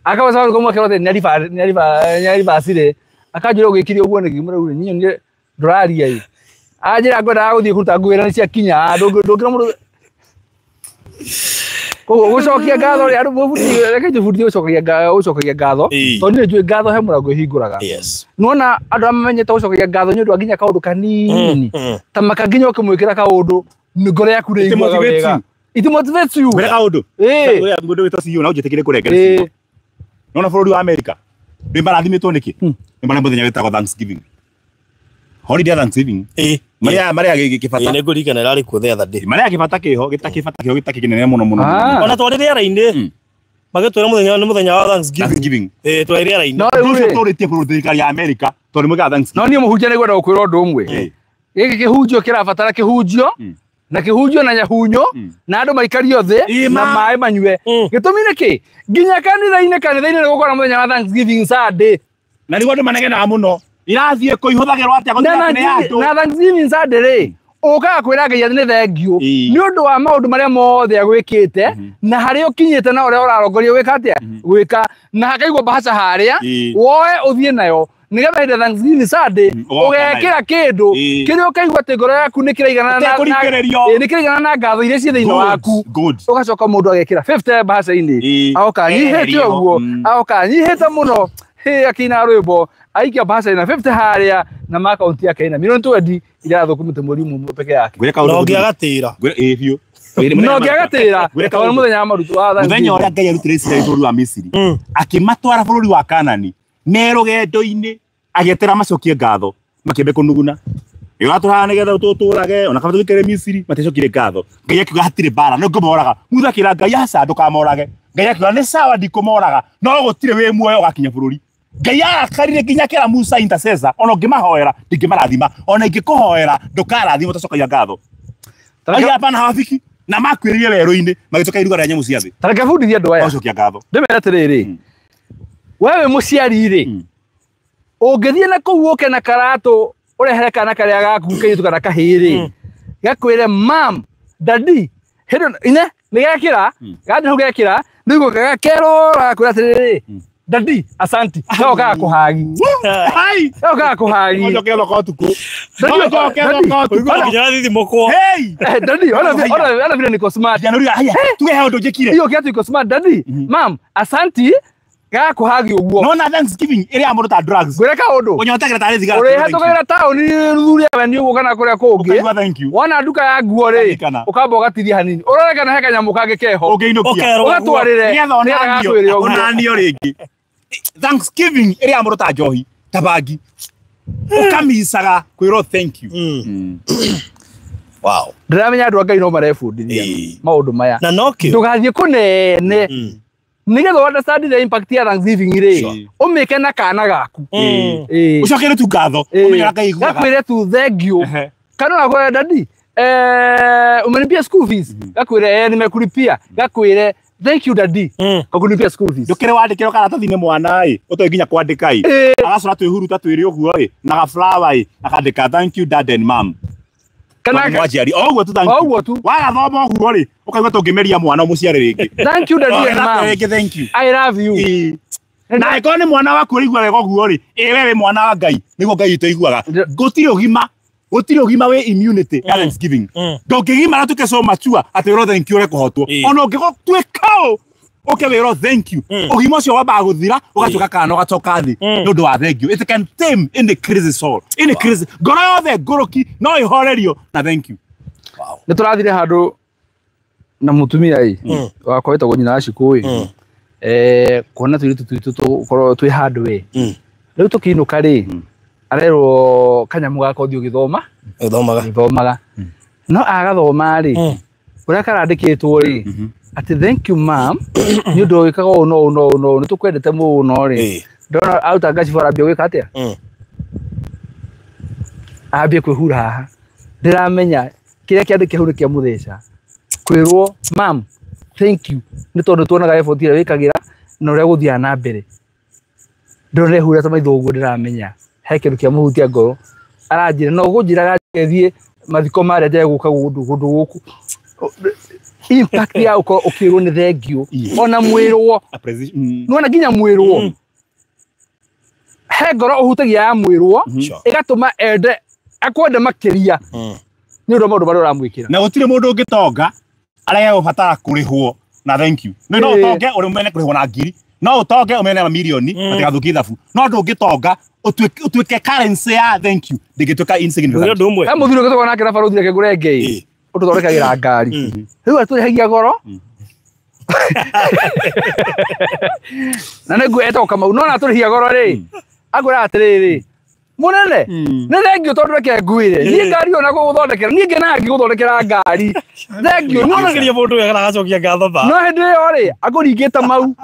akawa sawa ngomwe kerwo atĩ nĩ aribacire akanjĩra ũgĩkire ũguo nĩkĩ ngĩmwĩra rĩu niĩ nyonire ndũraria ĩ anjĩra ngwendaga gũthiĩ kũruta ngwĩra nĩ ciakinya ndũngĩra mũndũ. Koguo gũcokia ngatho rĩ andũ mũbundithie reke njĩbundithie gũcokagia ngatho tondũ niĩ njũĩ ngatho he mũrango ĩhingũraga. Nĩwona andũ arĩa mamenyete gũcokagia ngatho nĩ ũndũ wa nginya kaũndũ kanini ta maka nginya ũkĩmwĩkĩra kaũndũ ngoro yaku nĩ ĩiguaga wega. It motivates you. Ngwĩre kaũndũ. Ngwĩre mũndũ wĩtwo CEO na ũnjĩtĩkĩre kũrengera ciugo. Nĩwona bũrũri wa America nĩ marathimĩtwo nĩkĩ? Nĩ marĩa mũthenya wĩtagwo Thanksgiving. Holiday ya Thanksgiving. Marĩa gĩkĩbata. Nĩ ngũririkana ĩrarĩ kuo the other day. Marĩa gĩbata kĩho, gĩtakĩbata kĩho gĩtakĩnene mũno mũno. Ona twarĩ rĩera-inĩ. Magĩtwĩra mũthenya nĩ mũthenya wa Thanksgiving. Twarĩ rĩera-inĩ. No rĩu rĩ tũrĩtie bũrũri thirikari ya America tondũ nĩ mwĩkaga Thanksgiving. No niĩ mũhunjia nĩ ngwenda gũkwĩra ũndũ ũmwe. Gĩkĩ kĩhunjio kĩrabatara kĩhunjio na kĩhunjio na nyahunyo na andũ maikario thĩ na maĩ manyue. Gĩtũmi nĩ kĩ? Nginya kanitha-inĩ nĩ gũkorwo mũthenya wa Thanksgiving Sunday. Na nĩguo andũ manegenaga mũno. Irathiĩ kũ ihũthagĩrwo atĩa gũtirĩ nĩ andũ. Na Thanksgiving Sunday rĩ ũkaga kwĩra Ngai atĩ nĩ thengiũ nĩ ũndũ wa maũndũ marĩa mothe agwĩkĩte na harĩa ũkinyĩte na ũrĩa ũrarongoria gwĩka atĩa gwĩka na hakaigwo mbahaca harĩa woe ũthiĩ nayo nĩgetha hĩndĩ ya Thanksgiving Sunday ũgekĩra kĩndũ kĩrĩa ũkaigua atĩ ngoro yaku nĩ kĩraigana na ngatho iria ciĩ thĩinĩ waku. Ũgacoka mũndũ agekĩra 50 mbahaca-inĩ agoka anyihĩte ũguo agoka anyihĩte mũno akĩina rwĩmbo aikia mbahaca na 50 harĩa na ma akaunti yake ina milioni 20 irathũkũmĩte mweri ũmwe peke yake. Na ũngĩagatĩra. Biũ. Na ũngĩagatĩra tondũ nĩ mũthenya wa marutu wa Thanksgiving. Mũthenya ũrĩa Ngai arutire Isiraeli bũrũri wa Misiri akĩmatwara bũrũri wa Kanani me rũgendo-inĩ agĩetera macokie ngatho makĩambe kũnuguna ĩratũraga nĩgetha tũtũrage ona kaba tũikare Misiri matiacokire ngatho. Ngai akiuga hatirĩ mbara no ngũmoraga. Musa akĩra Ngai aca ndũkamorage. Ngai akiuga nĩ sawa ndikũmoraga no gũtirĩ wĩ muoyo ũgakinya bũrũri. Ngai arakarire nginya akĩra Musa intercessor ona ũngĩmahoera ndingĩmarathima ona ingĩkũhoera ndũkarathima ũtacokagia ngatho. Aya hapana hawafiki na makuĩrĩire werũ-inĩ magĩcoka iruga rĩa nyamũ cia thĩ. Ta reke bundithie andũ aya. Macokia ngatho. Ndĩmere atĩrĩrĩ, we wĩ mũciari rĩ ũngĩthiĩ na kũu ũke na karatũ ũrehere kana karĩa gaku kairĩtu kana kahĩĩ rĩ gakwĩre mam daddy hĩndĩ ine nĩ gekĩra gathiĩ hau gekĩra nĩguo gakerora gakwĩra atĩrĩrĩ daddy asanti no gakũhagi Hai no gakũhagi Njoke thoko ũtukũ. Njoke thoko ũtukũ. Nginya thithimũkwo. Hey daddy ona vile niko smart. Januari haya tuge hao ndũnjĩkire. Hiyo kiatu iko smart daddy mam asanti gakũhagi ũguo. No na Thanksgiving ĩrĩa mũndũ ta drugs. Ngwĩre kaũndũ. Ũnyotagĩra tarĩ thigara. Ũrĩhatũkagĩra taũni Luthuli Avenue ũguo kana kũrĩa kũngĩ. Ũkaigua thank you. Wona nduka ya nguo rĩ ũkamba ũgatithia hanini. Ũrore kana he kanyamũ kangĩ keho. Ũngĩinũkia. Ũgatwarĩre. Nĩgetha onanio rĩngĩ. Thanksgiving ĩrĩa mũndũ ta njohi ta bangi. Ũkamicaga kwĩrwo thank you. Wow. Ndĩramenya andũ a Ngai no marebundithia maũndũ maya. Na nokĩo. Ndũgathiĩ kũnene. Nĩgetha understand the impact ya Thanksgiving rĩ ũmĩke na kana gaku. Ũcokere tu ngatho ũmenye Ngai aiguaga. Gakwĩre tu thank you. Kana ũgakwĩra daddy umenipia school fees. Gakwĩre nimekulipia. Gakwĩre thank you daddy kwa kunipia school fees. Ndũkĩre wandĩkĩrwo karatathi-inĩ mwana ĩ ũtoĩ nginya kwandĩka ĩ agacora twĩhuruta twĩrĩ ũguo ĩ na ga flower ĩ akandĩka thank you dad and mom. Kana mwaciari o ũguo tu thank you. O ũguo tu. Wagathoma ũguo rĩ, ũkaigua tũngĩmeria mwana ũmũciare rĩngĩ. Thank you daddy and mom. Rĩngĩ thank you. I love you. Na angĩkorwo nĩ mwana waku ũraigua wega ũguo rĩ, ĩ we wĩ mwana wa Ngai, nĩguo Ngai witũ aiguaga. Gũtirĩ ũgima wĩ immunity ya Thanksgiving. Ndũngĩgimara tuke so mature atĩ wĩrwo thank you ũreke kũhotwo. Ona ũngĩtuĩka ũ, ũke wĩrwo thank you. Ũgima ũcio wambaga gũthira, ũgatuĩka kana ũgacoka thĩ nĩ ũndũ wa thank you. It can tame any crazy soul. Any crazy. Ngoro yothe ngũrũki no ĩhorerio na thank you. Nĩ tũrathire handũ na mũtumia ĩ wakwa wĩtagwo nyina wa Shikũ ĩ kuona tũirĩtu twitũ tũkorwo twĩ handũ ĩ rĩu tũkĩinũka rĩ arerwo kanyamũ gaka ũthiĩ ũgĩthoma ũgĩthomaga no agathoma rĩ ũrĩa karandĩkĩtwo rĩ atĩ thank you ma'am nĩ ũndũ wĩkaga ũũ no ũũ no ũũ no ũũ nĩ tũkwendete mũno rĩ ndona aruta ngacibũ arambia gwĩka atĩa ambie kwĩhura haha ndĩramenya kĩrĩa kĩandĩke hau nĩ kĩa mũtheca kwĩrwo ma'am thank you nĩ tondũ tuonaga effort ĩrĩa wĩkagĩra na ũrĩa gũthiaga na mbere ndona ehura ta maitho ũguo ndĩramenya he kĩndũ kĩa mũhutia ngoro aranjĩra no ũgũnjĩraga thiĩ mathiko marĩa njage gũka kũndũ gũkũ impact ya ũkorwo ũkĩrwo nĩ thank you ona mwĩrwo nĩwona nginya mwĩrwo he ngoro ũhutagia ya mwĩrwo ĩgatũma ende akwende makĩria nĩ ũndũ wa maũndũ marĩa ũramwĩkĩra na gũtirĩ mũndũ ũngĩtonga arege gũbatara kũrĩhwo na thank you no ũtonge ũmene kũrĩhwo na ngiri no ũtonge ũmene mamirioni matigathũkie ithabu no ndũngĩtonga ũtuĩke currency ya thank you ndĩngĩtuĩka insignificant he mũthuri ũngĩ nake na barũthi reke ngũre ngei ũtũthondekagĩra ngari rĩu atũrĩhagia goro na nĩguo etagwo Kamau no na atũrĩhagia goro rĩ akwĩra atĩrĩrĩ mũnene nĩ thank you tondũ reke ngwĩre niĩ ngari ĩyo na gũgũthondekera niĩ ngenaga ngĩgũthondekera ngari thank you no mũndũ wega agacokia ngatho ba no hĩndĩ ĩyo rĩ akũringĩte mau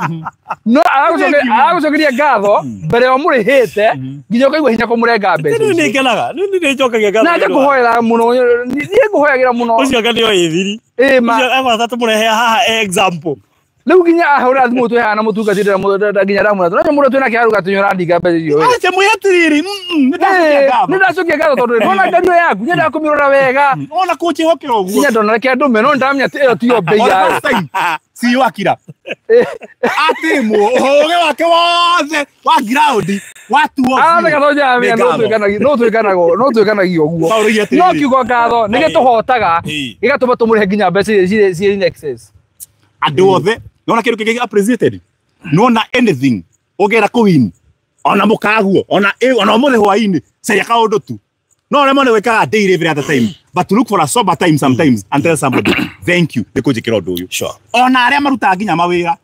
no aragũcokeria ngatho mbere ya ũmũrĩhĩte nginya ũkaigua hinya kũmũrenga mbeca nĩ ngenaga nĩ njokagia ngatho na nje kũhoera mũno niĩ ngũhoyagĩra mũno ũcio anga nĩoĩ thiri ĩ ma ũcio agwata tũmũrehe haha example rĩu nginya ahũra thimũ twĩ haha na mũtungatĩri nginya ndamwĩra tũraca mũndũ twĩ nake haruga tũnyũrandinga mbeca icio acha mwĩ atĩrĩrĩ nĩ ndacokia ngatho tondũ ndona ngari ĩyo yaku nyendaga kũmĩrora wega ona kũnjĩhokera ũguo nginya ndona reke ndũme no ndamenya atĩ ĩyo tiyo mbei yayo CEO akira atimwo ũgĩ wake wothe wa ground watuo no twĩkanagia ũguo no kiugo ngatho nĩ gĩtũhotaga gĩgatũma tũmũrĩhe nginya mbeca iria ciĩ in excess andũ othe nona kĩndũ kĩngĩ appreciated nona anything ũngĩenda kũwin ona mũkaguo ona ona ũmũthĩ hwaĩ-inĩ caria kaũndũ tu no rĩmwe nĩ wĩkaga daily every other time but to look for a sober time sometimes and tell somebody thank you nĩ kũnjĩkĩra ũndũ ũyũ ona arĩa marutaga nginya mawĩra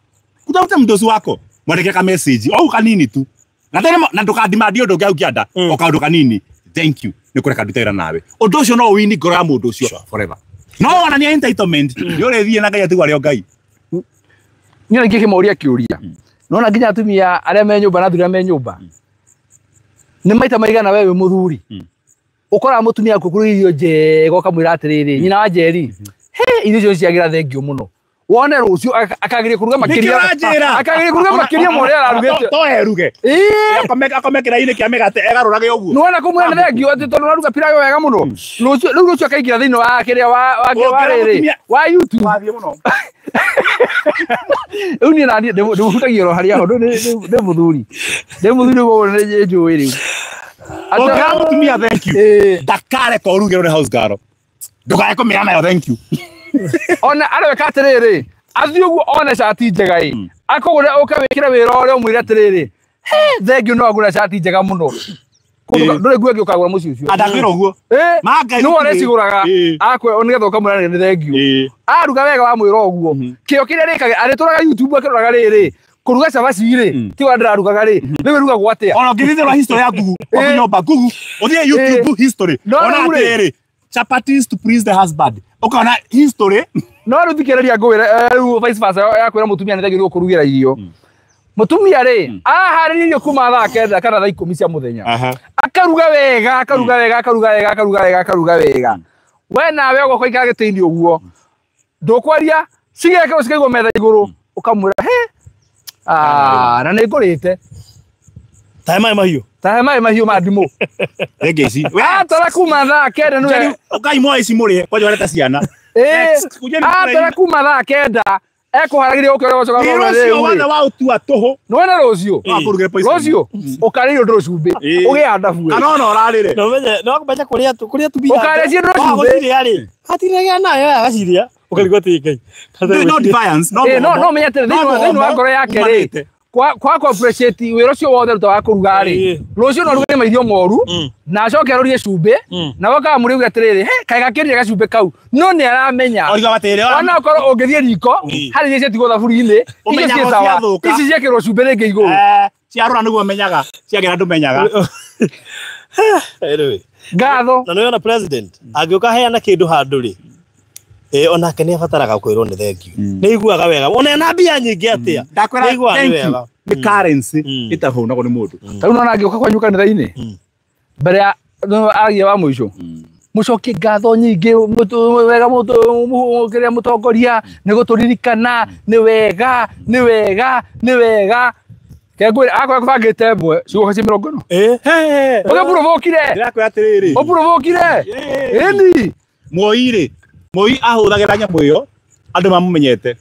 kutafuta mdosi wako mwandĩkĩre ka message o kanini tu na tene na ndũkandimandie ũndũ ũngĩ ũngĩenda o kaũndũ kanini thank you nĩ kũreka ndute wĩra nawe ũndũ ũcio no ũwini ngoro ya mũndũ ũcio forever no wonania entitlement nĩ ũrĩthiĩ na Ngai atigwo arĩ o Ngai niĩ na ngĩkĩmoria kĩũria nona nginya atumia arĩa me nyũmba na athuri arĩa me nyũmba nĩ maita maigana we wĩ mũthuri ũkoraga mũtumia waku kũruga irio njega ũkamwĩra atĩrĩrĩ nyina wa Njeri he irio icio ciagĩra thengio mũno wone rũciũ akagĩria kũruga makĩria akagĩria kũruga makĩria ma ũrĩa ararugĩte to eruge akomekĩra-inĩ kĩa mĩgate egarũrage ũguo nĩwona kũmwĩra nĩ thengio atĩ tondũ ũraruga pilau wega mũno rũciũ rĩu rũciũ akaingĩra thĩinĩ wa kĩrĩa wa rĩrĩ wa YouTube rĩu niĩ naniĩ ndĩmũhutagia oro harĩa ho ndĩ mũthuri ũguo nĩ njũĩ rĩu ũngĩra mũtumia thank you ndakareka ũrugĩrwo nĩ house girl ndũkae kũmĩra nayo thank you ona areweka atĩrĩrĩ athiĩ ũguo one cati njega ĩ akũgũre ũke wĩkĩre wĩra ũrĩa ũmwĩre atĩrĩrĩ he thank you no agũra cati njega mũno ndũrĩ nguo ĩngĩ ũkagũra mũciĩ ũcio andakwĩra ũguo nĩwe ũrĩcigũraga akwe nĩgetha ũkamwĩra nĩ thank you aruga wega wamwĩra ũguo kĩo kĩrĩa rĩkaga arĩtũraga YouTube akĩroraga rĩrĩ kũruga cabaci rĩ ti wa ndĩrarugaga rĩ rĩu ĩrugagwo atĩa ona ũngĩthithĩrwo history ya Google ũthiĩ nyũmba Google ũthiĩ YouTube history ona atĩrĩrĩ chapatis to please the husband ũkona history no rĩu thikĩrĩria ngwĩre rĩu vice versa ya kwĩra mũtumia nĩ thengiũ nĩ gũkũrugĩra irio mũtumia rĩ aharĩria irio kuma thaa kenda kana thaa ikũmi cia mũthenya akaruga wega akaruga wega akaruga wega akaruga wega akaruga wega we nawe ũgoka ikara gĩtĩ-inĩ ũguo ndũkwaria cigekĩrwo cikaigwo metha igũrũ ũkamwĩra he na nĩ ngũrĩte Tahe maĩ mahiũ. Tahe maĩ mahiũ ma ndimũ. Rĩngĩ ici. Atara kuma thaa 9 nĩwe. Ũkai moe ici mũrĩe kwanja ũreta ciana. Atara kuma thaa 9 ekũharagĩria ũkĩrĩa ũcoka rũciũ wothe wa ũtua tũhũ. Nĩwona rũciũ. Rũciũ ũkarĩa irio ndũrũ cumbĩ. Ũgĩa ndabu. Kana ona ũrarĩre. No menye no menye kũrĩa kũrĩa tumia. Ũkarĩa ciĩ ndũrũ cumbĩ. Gũcirĩa rĩ. Hatiragĩa nayo agacirĩa. Ũkarigwo atĩ Ngai. No defiance. No no menye atĩrĩ thĩinĩ wa ngoro yake rĩ. Kwa appreciate wĩra ũcio wothe ruta wa kũruga rĩ. Rũciũ no ruge mairio moru na acoke arorie cumbĩ na wokaga mũrĩuge atĩrĩrĩ he kaĩ gakĩrire gacumbĩ kau no nĩ aramenya. Ona okorwo ũngĩthiĩ riko harĩ iria ciatigwo thaburia-inĩ icio ciĩ sawa ici ciekĩrwo cumbĩ rĩngĩ igũrũ. Ciarora nĩguo menyaga ciagera ndũmenyaga. Anyway, ngatho. Na nĩwona president angĩũka heana kĩndũ handũ rĩ onake nĩ abataraga kwĩrwo nĩ thank you. Nĩ aiguaga wega ona ena mbia nyingĩ atĩa. Ndakwĩra thank you nĩ currency ĩtahũnagwo nĩ mũndũ. Ta rĩu nona angĩũka kwanyu kanitha-inĩ mbere ya aragia wa mũico mũcokie ngatho nyingĩ wega kĩrĩa mũtongoria nĩ gũtũririkana nĩ wega nĩ wega nĩ wega. Kengwĩra akorwo ekũbangĩte ĩmwe cigoka ciĩ 40. Ũgĩpurũbũkire. Ndĩrakwĩra atĩrĩrĩ. Ũpurũbũkire. Ĩni. Moi rĩ Moi ahũthagĩra nyamũ ĩyo andũ mamũmenyete.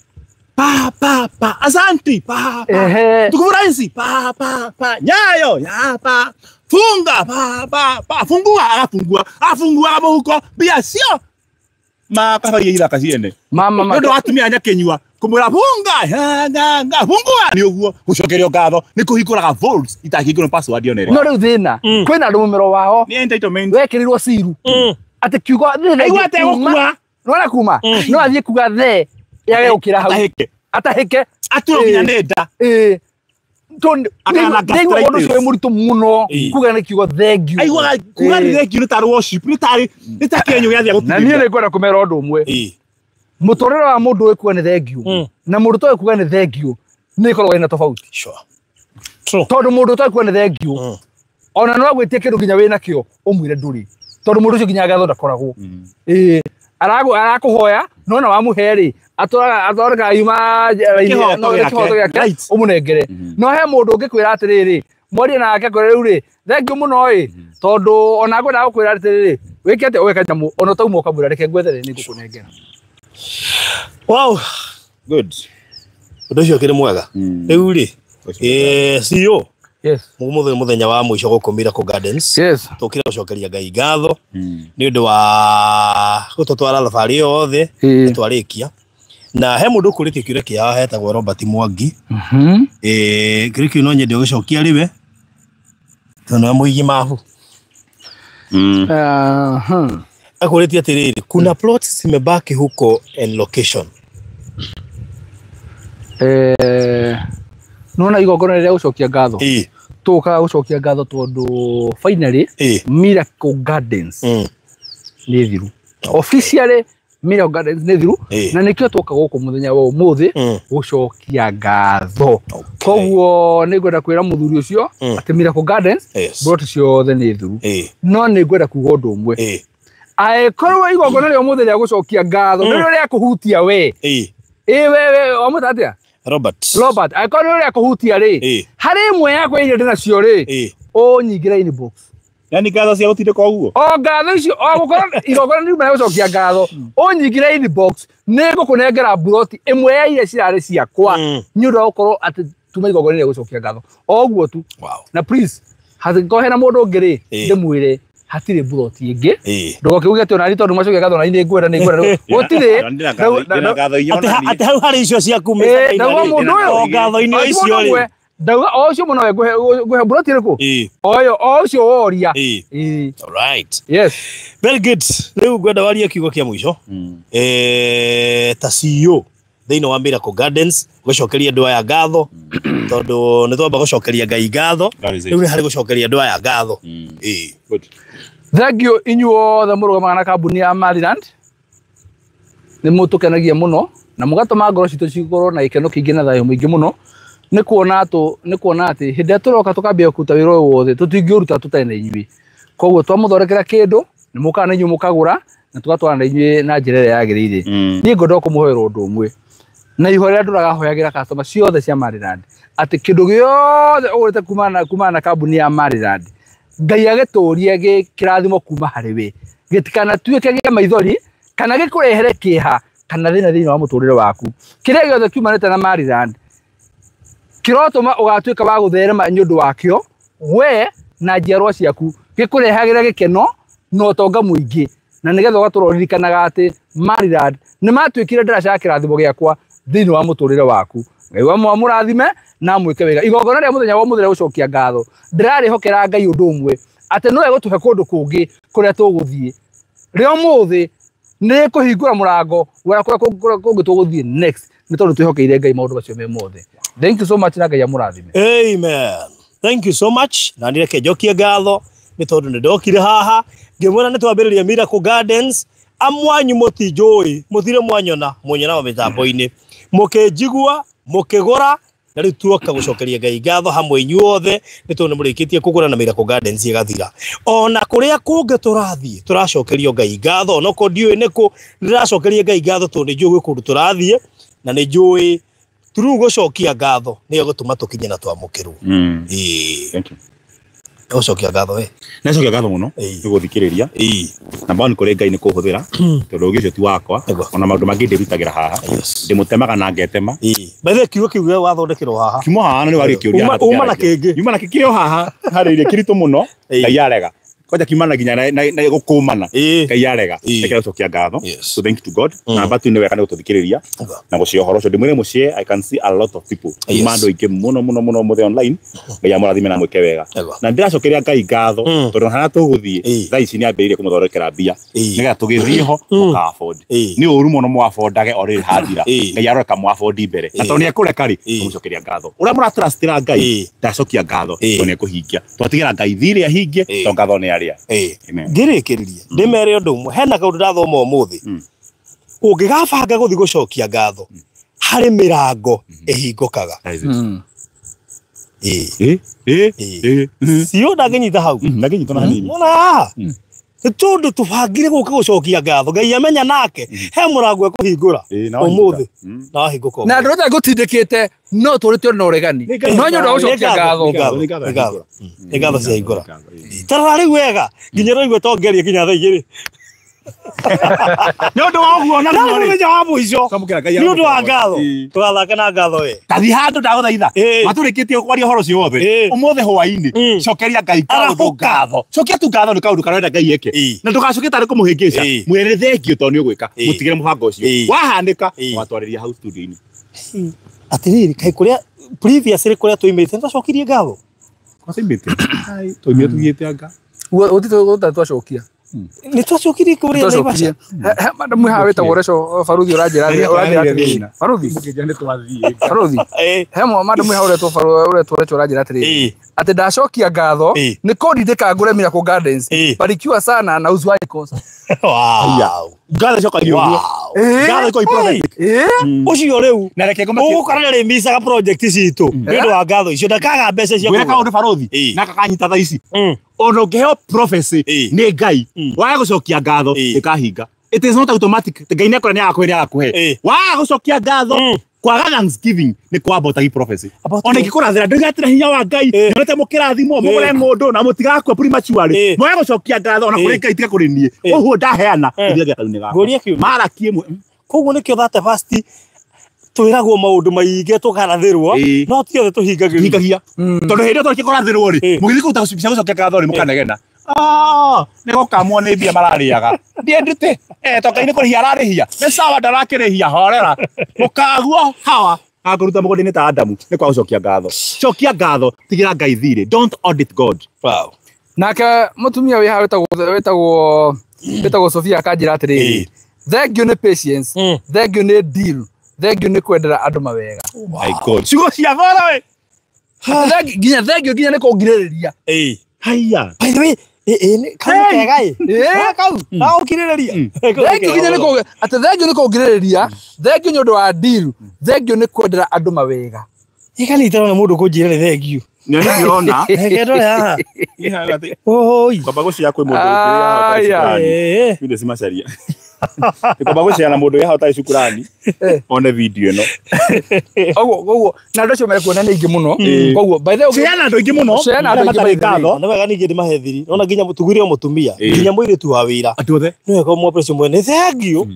Pa pa pa asanti pa pa. Tukufurahi pa pa pa nyayo ya pa funga pa pa pa fungua agafungua afungua mũhuko mbia cio makabagia ithaka ciene. Mama nĩ ũndũ wa atumia nyakenyua kũmwĩra funga nga fungua nĩ ũguo gũcokerio ngatho nĩ kũhingũraga vaults itangĩhingũrwo password yone. No rĩu thĩna kwĩna andũ mũmero wao nĩ entitlement wekĩrirwo ciru atĩ kiugo aigua ategũkua nona kuma no athiĩ kuga the yage gũkĩra hau atahĩke aturwo nginya nĩ nda. Ndaigua ũndũ ũcio wĩ mũritũ mũno kuga nĩ kiugo thank you. Aiguaga kuga nĩ thank you nĩ ta worship nĩ ta kĩenyũ gĩathiĩ gũtigĩria. Na niĩ nĩ ngwenda kũmera ũndũ ũmwe. Mũtũrĩre wa mũndũ ũĩ kuga nĩ thank you na mũndũ ũtoĩ kuga nĩ thank you nĩ ĩkoragwo ĩna tofauti. Tondũ mũndũ ũtoĩ kuga nĩ thank you ona no agwĩtie kĩndũ nginya wĩnakĩo ũmwĩre ndũrĩ tondũ mũndũ ũcio nginya ngatho ndakoragwo. Arakũhoya no na wamũhe rĩ atũraga yuma kĩhoto gĩake ũmũnengere. No he mũndũ ũngĩkwĩra atĩrĩrĩ mwarie nake akwĩre rĩu rĩ thank you mũno ĩ tondũ ona ngwendaga gũkwĩra atĩrĩrĩ wĩke atĩa ũgeka nyamũ ona ũtauma ũkamwĩra reke ngwethere nĩ ngũkũnengera. Wow, good. Ũndũ ũcio ũkĩrĩ mwega. Rĩu rĩ CEO. Yes. Mũthenya mũthenya wa mũico gũkũ Miracle Gardens. Yes. Tũkire gũcokeria Ngai ngatho nĩ ũndũ wa gũtũtwara thabarĩ yothe twarĩkia. Na he mũndũ ũkũrĩtie kĩũria kĩa hetagwo Robert Mwangi. Kĩũria kĩu no nyende ũgĩcokia rĩwe tondũ nĩwe mũigi mabu. Akũrĩtie atĩrĩrĩ, kuna plots zimebaki huko and location. Nona igongona rĩrĩa gũcokia ngatho tũkaga gũcokia ngatho tondũ finally Miracle Gardens nĩ thiru. Officially Miracle Gardens nĩ thiru na nĩkĩo tũka gũkũ mũthenya wa ũmũthĩ gũcokia ngatho. Koguo nĩ ngwenda kwĩra mũthuri ũcio atĩ Miracle Gardens plot ciothe nĩ thiru. No nĩ ngwenda kuga ũndũ ũmwe. Angĩkorwo igongona rĩa ũmũthĩ rĩa gũcokia ngatho nĩrĩo rĩa kũhutia we. Wewe wamwĩta atĩa? Robert. Robert, angĩkorwo nĩ rĩa kũhutia rĩ, harĩ ĩmwe yakwa iria ndĩnacio rĩ, ũnyingĩre inbox. Yani ngatho cia gũtindĩka ũguo? O ngatho icio, o gũkorwo igongona nĩ riuma rĩa gũcokia ngatho, ũnyingĩre inbox, nĩ ngũkũnengera mburoti ĩmwe ya iria cirarĩ ciakwa nĩ ũndũ wa gũkorwo atĩ tuma igongona rĩa gũcokia ngatho. O ũguo tu. Na please, hangĩkorwo hena mũndũ ũngĩ rĩ, ndĩmwĩre hatirĩ mburoti ĩngĩ. Ndũgoke uge atĩ ona niĩ tondũ macokia ngatho na niĩ nĩngwenda nĩngwenda. Gũtirĩ. Atĩ hau harĩ icio ciaku ndauga mũndũ ũyũ ngatho-inĩ icio rĩ. Ndauga o ũcio mũno we ngũhe mburoti ĩrĩkũ? O ũcio woria. All right. Yes. Very good. Rĩu ngwenda warie kiugo kĩa mũico. Ta CEO thĩinĩ wa Miracle Gardens gũcokeria andũ aya ngatho tondũ nĩ twamba gũcokeria Ngai ngatho rĩu nĩ harĩ gũcokeria andũ aya ngatho. Good. Thank you inyuothe mũrũgamaga na kambuni ya Maryland. Nĩ mũtũkenagia mũno na mũgatũma ngoro citũ cikorwo na gĩkeno kĩingĩ na thayũ mũingĩ mũno. Nĩ kuona atĩ hĩndĩ ĩrĩa tũroka tũkambia kũruta wĩra ũyũ wothe tũtingĩũruta tũtarĩ na inyuĩ. Koguo twamũthondekera kĩndũ nĩ mũkaga na inyuĩ mũkagũra na tũgatwarana na inyuĩ na njĩra ĩrĩa yagĩrĩire. Niĩ ngwenda kũmũhoera ũndũ ũmwe. Na ihoya rĩrĩa ndũraga hoyagĩra customer ciothe cia Maryland. atĩ kĩndũ gĩothe ũgũrĩte kumana na kambuni ya Maryland Ngai agĩtũrie gĩ kĩrathimo kuma harĩ we gĩtikanatuĩke gĩa maithori kana gĩkũrehere kĩeha kana thĩna thĩinĩ wa mũtũrĩre waku. Kĩrĩa gĩothe kiumanĩte na Maryland kĩrotũma ũgatuĩka wa gũtherema nĩ ũndũ wakĩo we na njiarwa ciaku, gĩkũrehagĩra gĩkeno na ũtonga mũingĩ, na nĩgetha ũgatũra ũririkanaga atĩ Maryland nĩ matuĩkire ndaraca ya kĩrathimo gĩakwa thĩinĩ wa mũtũrĩre waku. Ngai wa mũrathime na mwĩke wega. Igongona rĩa mũthenya wa mũthenya gũcokia ngatho ndĩrarĩhokera Ngai ũndũ ũmwe atĩ no egũtũhe kũndũ kũngĩ kũrĩa tũgũthiĩ. Rĩa ũmũthĩ nĩ kũhingũra mũrango wa kũrĩa kũngĩ tũgũthiĩ next, nĩ tondũ twĩhokeire Ngai maũndũ macio me mothe. Thank you so much na Ngai amũrathime. Amen. Thank you so much. Na ndireke njokie ngatho nĩ tondũ nĩ ndokire haha ngĩmwĩra nĩ twambĩrĩria Miracle Gardens. Amwanyu mũtinjũĩ, mũthire mwanyona, mũnyona mĩtambo-inĩ, mũkĩnjigua, mũkĩgũra, na rĩu tuoka gũcokeria Ngai ngatho hamwe inyuothe nĩ tondũ nĩ mũrĩkĩtie kũgũra na Miracle Gardens ĩgathira. Ona kũrĩa kũngĩ tũrathiĩ tũracokerio Ngai ngatho, onokorwo ndiũĩ nĩkũ, ndĩracokeria Ngai ngatho tondũ nĩ njũĩ gwĩ kũndũ tũrathiĩ na nĩ njũĩ through gũcokia ngatho nĩ gũtũma tũkinye na twamũkĩrwo. Ĩĩ. Thank you. Gũcokia ngatho we. Nĩcokia ngatho mũno nĩ gũthikĩrĩria. Na mbao nĩ kũrĩ Ngai nĩ kũhũthĩra tondũ ũgĩ ũcio ti wakwa, ona maũndũ mangĩ ndĩrutagĩra haha, ndĩmũtemaga na ngetema. By the way, kiugo kĩu wathondekerwo haha kiuma haha nĩ warĩ kĩũria uma na kĩngĩ yuma na kĩkĩrĩ o haha harĩirie kĩritũ mũno Ngai arega kwanja kiumana nginya na gũkũmana Ngai arega reke gũcokia ngatho. So thank you to God. Na batu nĩ wega nĩ gũtũthikĩrĩria na gũcia ũhoro ũcio ndĩmwĩre mũciĩ. I can see a lot of people kuma andũ aingĩ mũno mũno mũno mũthĩ online. Ngai amũrathime na mwĩke wega. Na ndĩracokeria Ngai ngatho tondũ harĩa tũgũthiĩ thaa ici nĩ ambĩrĩirie kũmũthondekera mbia nĩgetha tũgĩthiĩ ho mũka afford. Nĩ ũru mũno mũ affordage o rĩrĩ hathira. Ngai aroreka mũ afford mbere na tondũ nĩ ekũreka rĩ tũmũcokeria ngatho. Ũrĩa mũratrustĩra Ngai ndacokia ngatho tondũ nĩ ekũhingia. Twatigĩra Ngai thirĩ ahingie tondũ ngatho nĩ arĩa. Ngĩrĩkĩrĩria ndĩmere ũndũ ũmwe, hena kaũndũ ndathoma ũmũthĩ ũngĩgabanga gũthiĩ gũcokia ngatho harĩ mĩrango ĩhingũkaga. Cio ndangĩnyita hau, ndangĩnyita na hanini. Wona haha nĩ tondũ tũbangire gũka gũcokia ngatho, Ngai amenya nake he mũrango ekũhingũra ũmũthĩ na wahingũka. Na andũ othe ngũtindĩkĩte no tũrĩtio na ũregani, no nĩ ũndũ wa gũcokia ngatho. Nĩ ngatho ciahingũra. Tarora rĩu wega nginya rĩu tongerie nginya thaa igĩrĩ. Nĩ ũndũ wa ũguo na mũthenya wa mũico nĩ ũndũ wa ngatho tũgathaka na ngatho we. Tathi handũ ndagũthaitha matũrĩkĩtie kwaria ũhoro ũcio wothe ũmũthĩ hwaĩ-inĩ cokeria Ngai kaũndũ ngatho. Cokia tu ngatho nĩ kaũndũ karenda Ngai eke na ndũgacoke tarĩ kũmũhĩngĩca, mwĩre thengio tondũ nĩ ũgwĩka, mũtigĩre mũbango ũcio wahanĩka watwarĩria hau studio-inĩ. Atĩrĩrĩ, kaĩ kũrĩa previously kũrĩa tũimĩte nĩtwacokirie ngatho? Twaimĩte twaimĩte tũthiĩte anga gũtirĩ twacokia. Nĩ twacokirie kũrĩa Naivasha. Madam haha wĩtagwo Recho Baruthi ũranjĩra atĩrĩrĩ. Baruthi Baruthi he madam haha ũretwo Recho ũranjĩra atĩrĩrĩ atĩ ndacokia ngatho nĩ kũndindĩka ngũre Miracle Gardens, barikiwa sana na usiwahi kosa. Wow. Ngatho icokagia ũguo. Ngatho iko prophetic. Ũcio rĩu ũgũkora nĩ arĩmicaga project citũ nĩ ũndũ wa ngatho icio, ndakaga mbeca cia ngwĩre kaũndũ Baruthi na kakanyita thaa ici. Ona ũngĩheo prophecy nĩ Ngai waga gũcokia ngatho ĩkahinga. It is not automatic. Ngai nĩ akũrĩa nĩ agakũhe nĩ agakũhe. Waga gũcokia ngatho kwaga thanksgiving nĩ kwambota prophecy. Ona ingĩkũrathĩra ndũgatĩra hinya wa Ngai nyonete mũkĩrathimwo mũgũre ng'ũndũ na mũtigakua prematurely. Mwaga gũcokia ngatho ona kũrĩ Ngai tiga kũrĩ niĩ ũguo ndaheana ithiaga kanua-inĩ gakwa. Ngũrie kĩũria. Maraki ĩmwe. Koguo nĩkĩo thate first twĩragwo maũndũ maingĩ tũkarathĩrwo no ti othe tũhingagia. Tondũ hĩndĩ ĩyo twarĩkia kũrathĩrwo rĩ mũgĩthiĩ kũruta cia gũcokia ngatho rĩ mũkanegena nĩ gũkamwo nĩ mbia mararĩaga ndiendete to Ngai nĩ kũrĩhia ararĩhia nĩ sawa ndarakĩrĩhia horera mũkaguo hawa akũruta mũgũnda-inĩ ta Adamu nĩ kwa gũcokia ngatho. Cokia ngatho tigĩra Ngai thirĩ, don't audit God. Wow. Nake mũtumia wĩ haha wĩtagwo Sofia akanjĩra atĩrĩrĩ, thengio nĩ patience, thengio nĩ deal, thengio nĩ kwendera andũ mawega. My God. Ciugo cia goro we. Nginya thengio nginya nĩ kũngirĩrĩria. Haiya. By the way, kau kega ĩ. Kau gũkirĩrĩria. Thengio nginya nĩ kũ atĩ thengio nĩ kũngirĩrĩria, thengio nĩ ũndũ wa deal, thengio nĩ kwendera andũ mawega. Ĩka nĩ mũndũ kũnjĩra nĩ thengio. Nĩ ndĩrona. Reke ndore haha. Oi. Kwamba gũcia kwĩ mũndũ ũngĩ haha. Inde cimacaria. Nĩkwamba gũceana mũndũ wĩ hau ũtarĩ cukurani one video ĩno. Oguo na andũ acio mekuona nĩ aingĩ mũno. Koguo by the way ceana andũ aingĩ mũno. Ceana andũ aingĩ by the way. Nĩ wega ningĩ ndĩmahe thiri. Nona nginya tugire o mũtumia, nginya mũirĩtu wa wĩra. Andũ othe. Nĩ wega ũmũ mwene. Thank you.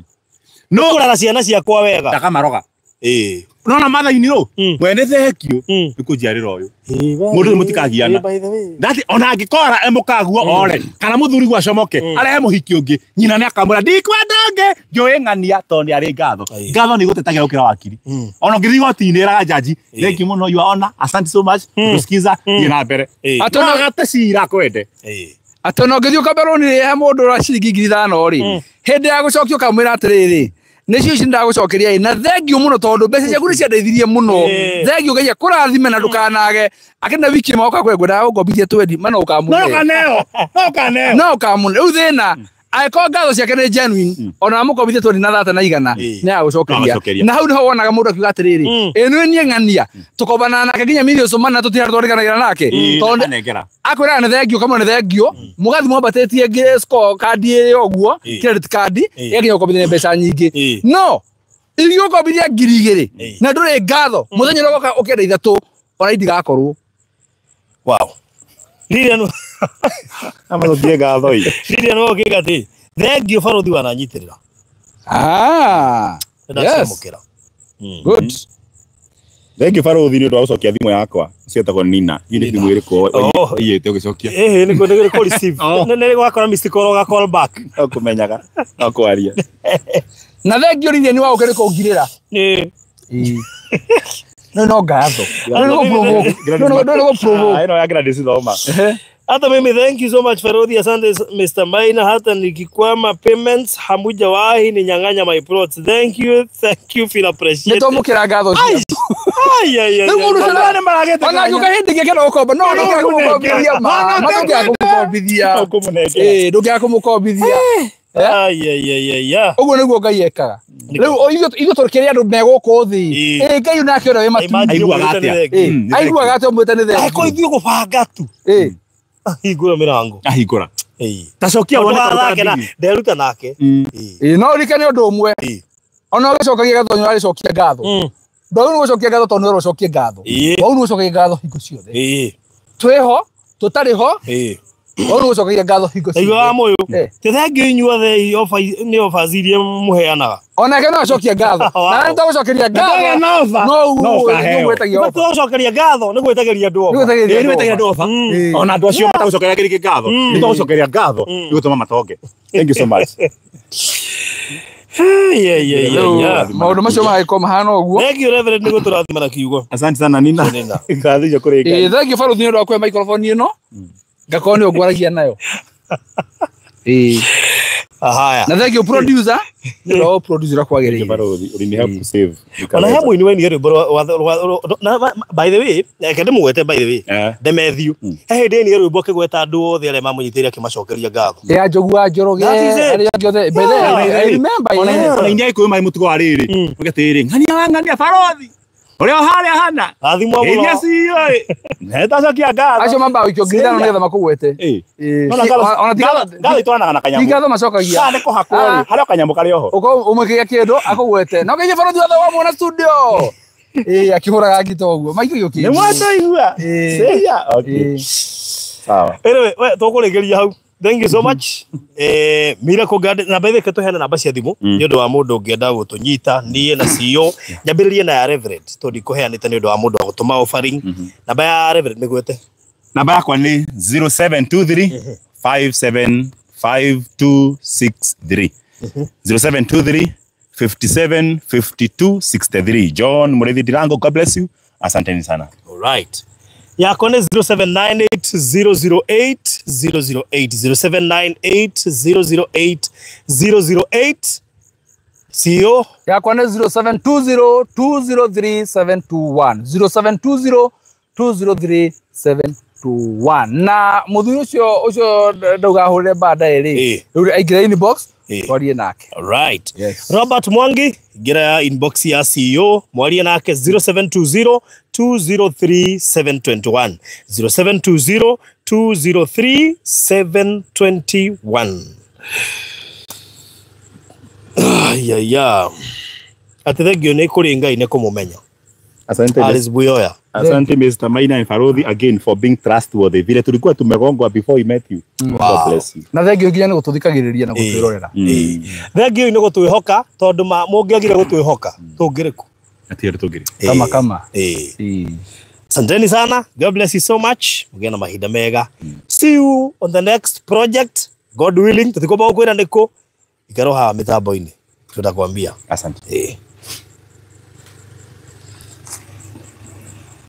No kũrara ciana ciakwa wega. Ndakamaroga. Eh. Nona mathaini rũ mwene thank you nĩ kũnjiarĩra ũyũ. Mũndũ mũtikagiana. Ndati ona angĩkora emũkaguo ore kana mũthuri gwa acomoke arehe mũhiki ũngĩ nyina nĩ akamwĩra ndikwenda ũngĩ njũĩ ng'ania tondũ nĩ arĩ ngatho. Ngatho nĩ igũtetagia gũkĩra wakiri. Ona ũngĩthiĩ igoti-inĩ ĩraga jaji thank you mũno your honor asante so much gũsikiza thiĩ na mbere. Atĩ ona agate cira kwende. Atĩ ona ũngĩthiĩ ũkambe rũni he mũndũ ũra ciringi 5,000 rĩ hĩndĩ ya gũcokia ũkamwĩra atĩrĩrĩ nĩcio ici ndagũcokeria na thengiũ mũno tondũ mbeca ciaku nĩ ciandeithirie mũno thengiũ Ngai akũrathime na ndũkanage akĩna wiki ĩmwe oka kwenda gũkombithia twendi ma no ũkamũne no ũkamũne rĩu thĩna angĩkorwo ngatho ciake nĩ genuine ona amũkombithia twendi na thate na igana nĩ agũcokeria na hau nĩho wonaga mũndũ akiuga atĩrĩrĩ ĩ nĩ niĩ ng'ania tũkombanaga nake nginya millions mana tũtirĩ twarĩkanagĩra nake tondũ akwĩraga nĩ thengiũ kamwe nĩ thengiũ mũgathiĩ mwambatĩtie score card ĩyo ũguo credit card ĩgakinya gũkombithania mbeca nyingĩ no ingĩgũkombithia 2,000 na ndũrĩ ngatho mũthenya ũrĩa ũgoka ũkĩenda 3 ona indigakorwo. Wow. Lilian amacokie ngatho ĩ. Lilian ũkiuga atĩ thengiũ barothi wananyitĩrĩra. Yes. Good. Thengiũ barothi nĩ ũndũ wa gũcokia thimũ yakwa cietagwo Nina. Nĩ thimũ ĩrĩkũ iyĩte ũgĩcokia? Ĩhĩ nĩ kũ receive. Nĩ gwakora missed call ũga call back. No kũmenyaga no kwaria. Na thengiũ Lilian wa ũkĩrĩ kũngirĩra. No no ngatho. No provoke. No provoke. Ĩno ya Gladys thoma. Hata mimi thank you so much Farodhi, asante Mr. Maina, hata nikikwama payments hamujawahi ninyang'anya my plots. Thank you, feel appreciated. Nĩtwamũkĩra ngatho ciaku. Ai ai ai. Rĩu mũndũ ũcio ona angĩũka hĩndĩ ĩngĩ akĩenda gũkomba no ndũngĩaga kũmũkombithia ma ndũngĩaga kũmũkombithia. Ndũngĩaga kũmũkombithia. Ai ai ai ai. Ũguo nĩguo Ngai ekaga. Rĩu ithuĩ tũkĩrĩ andũ me gũkũ thĩ. Ngai nake ũrĩa wĩ matu-inĩ. Aiguaga atĩa? Aiguaga atĩa ũmwĩte nĩ thengiũ? Angĩkorwo ithuĩ gũbanga tu. Ahingũra mĩrango. Ahingũra. Tacokia wone nake na nderuta nake. No ũririkane ũndũ ũmwe. Ona ũgĩcokagia ngatho nĩ ũragĩcokia ngatho. Ndwagĩrĩirwo gũcokia ngatho tondũ nĩ ũrocokia ngatho. Wagĩrĩirwo gũcokagia ngatho hingo ciothe. Twĩho, tũtarĩ ho. Wagĩrĩirwo gũcokagia ngatho hingo ciothe. Aigua mũyũ. Ti thengiũ inyuothe nĩ offers iria mũheanaga. Onake no acokie ngatho. Na nĩ tũgũcokeria ngatho. No ũgwĩtagia offer. Tũgũcokeria ngatho nĩ gwĩtagĩria andũ offer. Nĩ gwĩtagĩria andũ offer. Ona andũ acio matagũcokeria kĩrĩ ngatho. Nĩ tũgũcokeria ngatho nĩ gũtũma matonge. Thank you so much. Maũndũ macio magagĩkorwo mahana ũguo. Thank you Reverend nĩ gũtũrathima na kiugo. Asante sana Nina. Ngatho icio kũrĩ Ngai. Thank you Farodhi nĩ ũndũ wa kũhe microphone ĩno. Ngakorwo nĩ ũngwaragia nayo. Haya. Na thank you producer. Nĩ ũndũ wa producer ũrĩa kwagĩrĩire. Farodhi ũrini help save. Ona he mũini wainire rwĩmbo rwa by the way, reke ndĩmũgwete by the way. Demethiũ. He hĩndĩ ainire rwĩmbo akĩgweta andũ othe arĩa mamũnyitĩrĩire akĩmacokeria ngatho. Ya Njogu wa Njoroge arĩa angĩ othe. By the way, I remember. Ona inyuĩ Agĩkũyũ marĩ mũtugo wa rĩrĩ. Uge atĩrĩrĩ, ng'ania wa ng'ania Farodhi. Ũrĩa harĩa hana. Rathimwo mũno. Iria ciũĩ. Nĩtacokia ngatho. Acio mambaga gũikio 5,000 nĩgetha makũgwete. Ona ngatho itwaranaga na kanyamũ. Ti ngatho macokagia. Kana nĩ kũhakwo rĩ, harĩ o kanyamũ karĩ oho. Ũkorwo ũmwĩkĩre kĩndũ akũgwete. No ngeithie Farodhi watho wa muona studio. Akĩhũraga ngita ũguo. Maikagio kĩndũ. Nĩ mwataigua. Ceia. Okay. Sawa. Anyway, we tũkũrĩkĩria hau. Thank you so much. Miracle Garden na by the way tũheane namba cia thimũ nĩ ũndũ wa mũndũ ũngĩenda gũtũnyita niĩ na CEO nyambĩrĩrie na ya Reverend tondũ ndikũheanĩte nĩ ũndũ wa mũndũ wa gũtũma offering. Namba ya Reverend nĩgwete. Namba yakwa nĩ 0723 575263. 0723 57 52 63. John Muriithi Ndirango, God bless you. Asanteni sana. All right. Yako ni 0798 008 008 0798 008 008. CEO yakwa ni 0720 203 721 0720 203 721. Na muthuri ucio ucio ndugahurire baadaye ri riu aingira inbox twarie nake. All right. Yes. Robert Mwangi ingira inbox ya CEO mwarie nake 0720 203 721 0720 203 721. Ayaya. Atĩ thengio nĩ kũrĩ Ngai nĩ kũmũmenya. Asante. Alice Buyoya. Asante Mr. Maina and Farodhi again for being trustworthy. Vile tulikuwa tumegongwa before we met you. God bless you. Na thengio nginya nĩ gũtũthikagĩrĩria na gũtwĩrorera. Thengio nĩ gũtwĩhoka tondũ mũngĩagire gũtwĩhoka tũngĩrĩ kũ? Ati tũngĩrĩ. Kama kama. Asanteni sana. God bless you so much. Mugĩe na mahinda mega. See you on the next project. God willing, tũtikwamba gũkwĩra nĩkũ. Ikara haha mĩtambo-inĩ. Tutakwambia. Asante.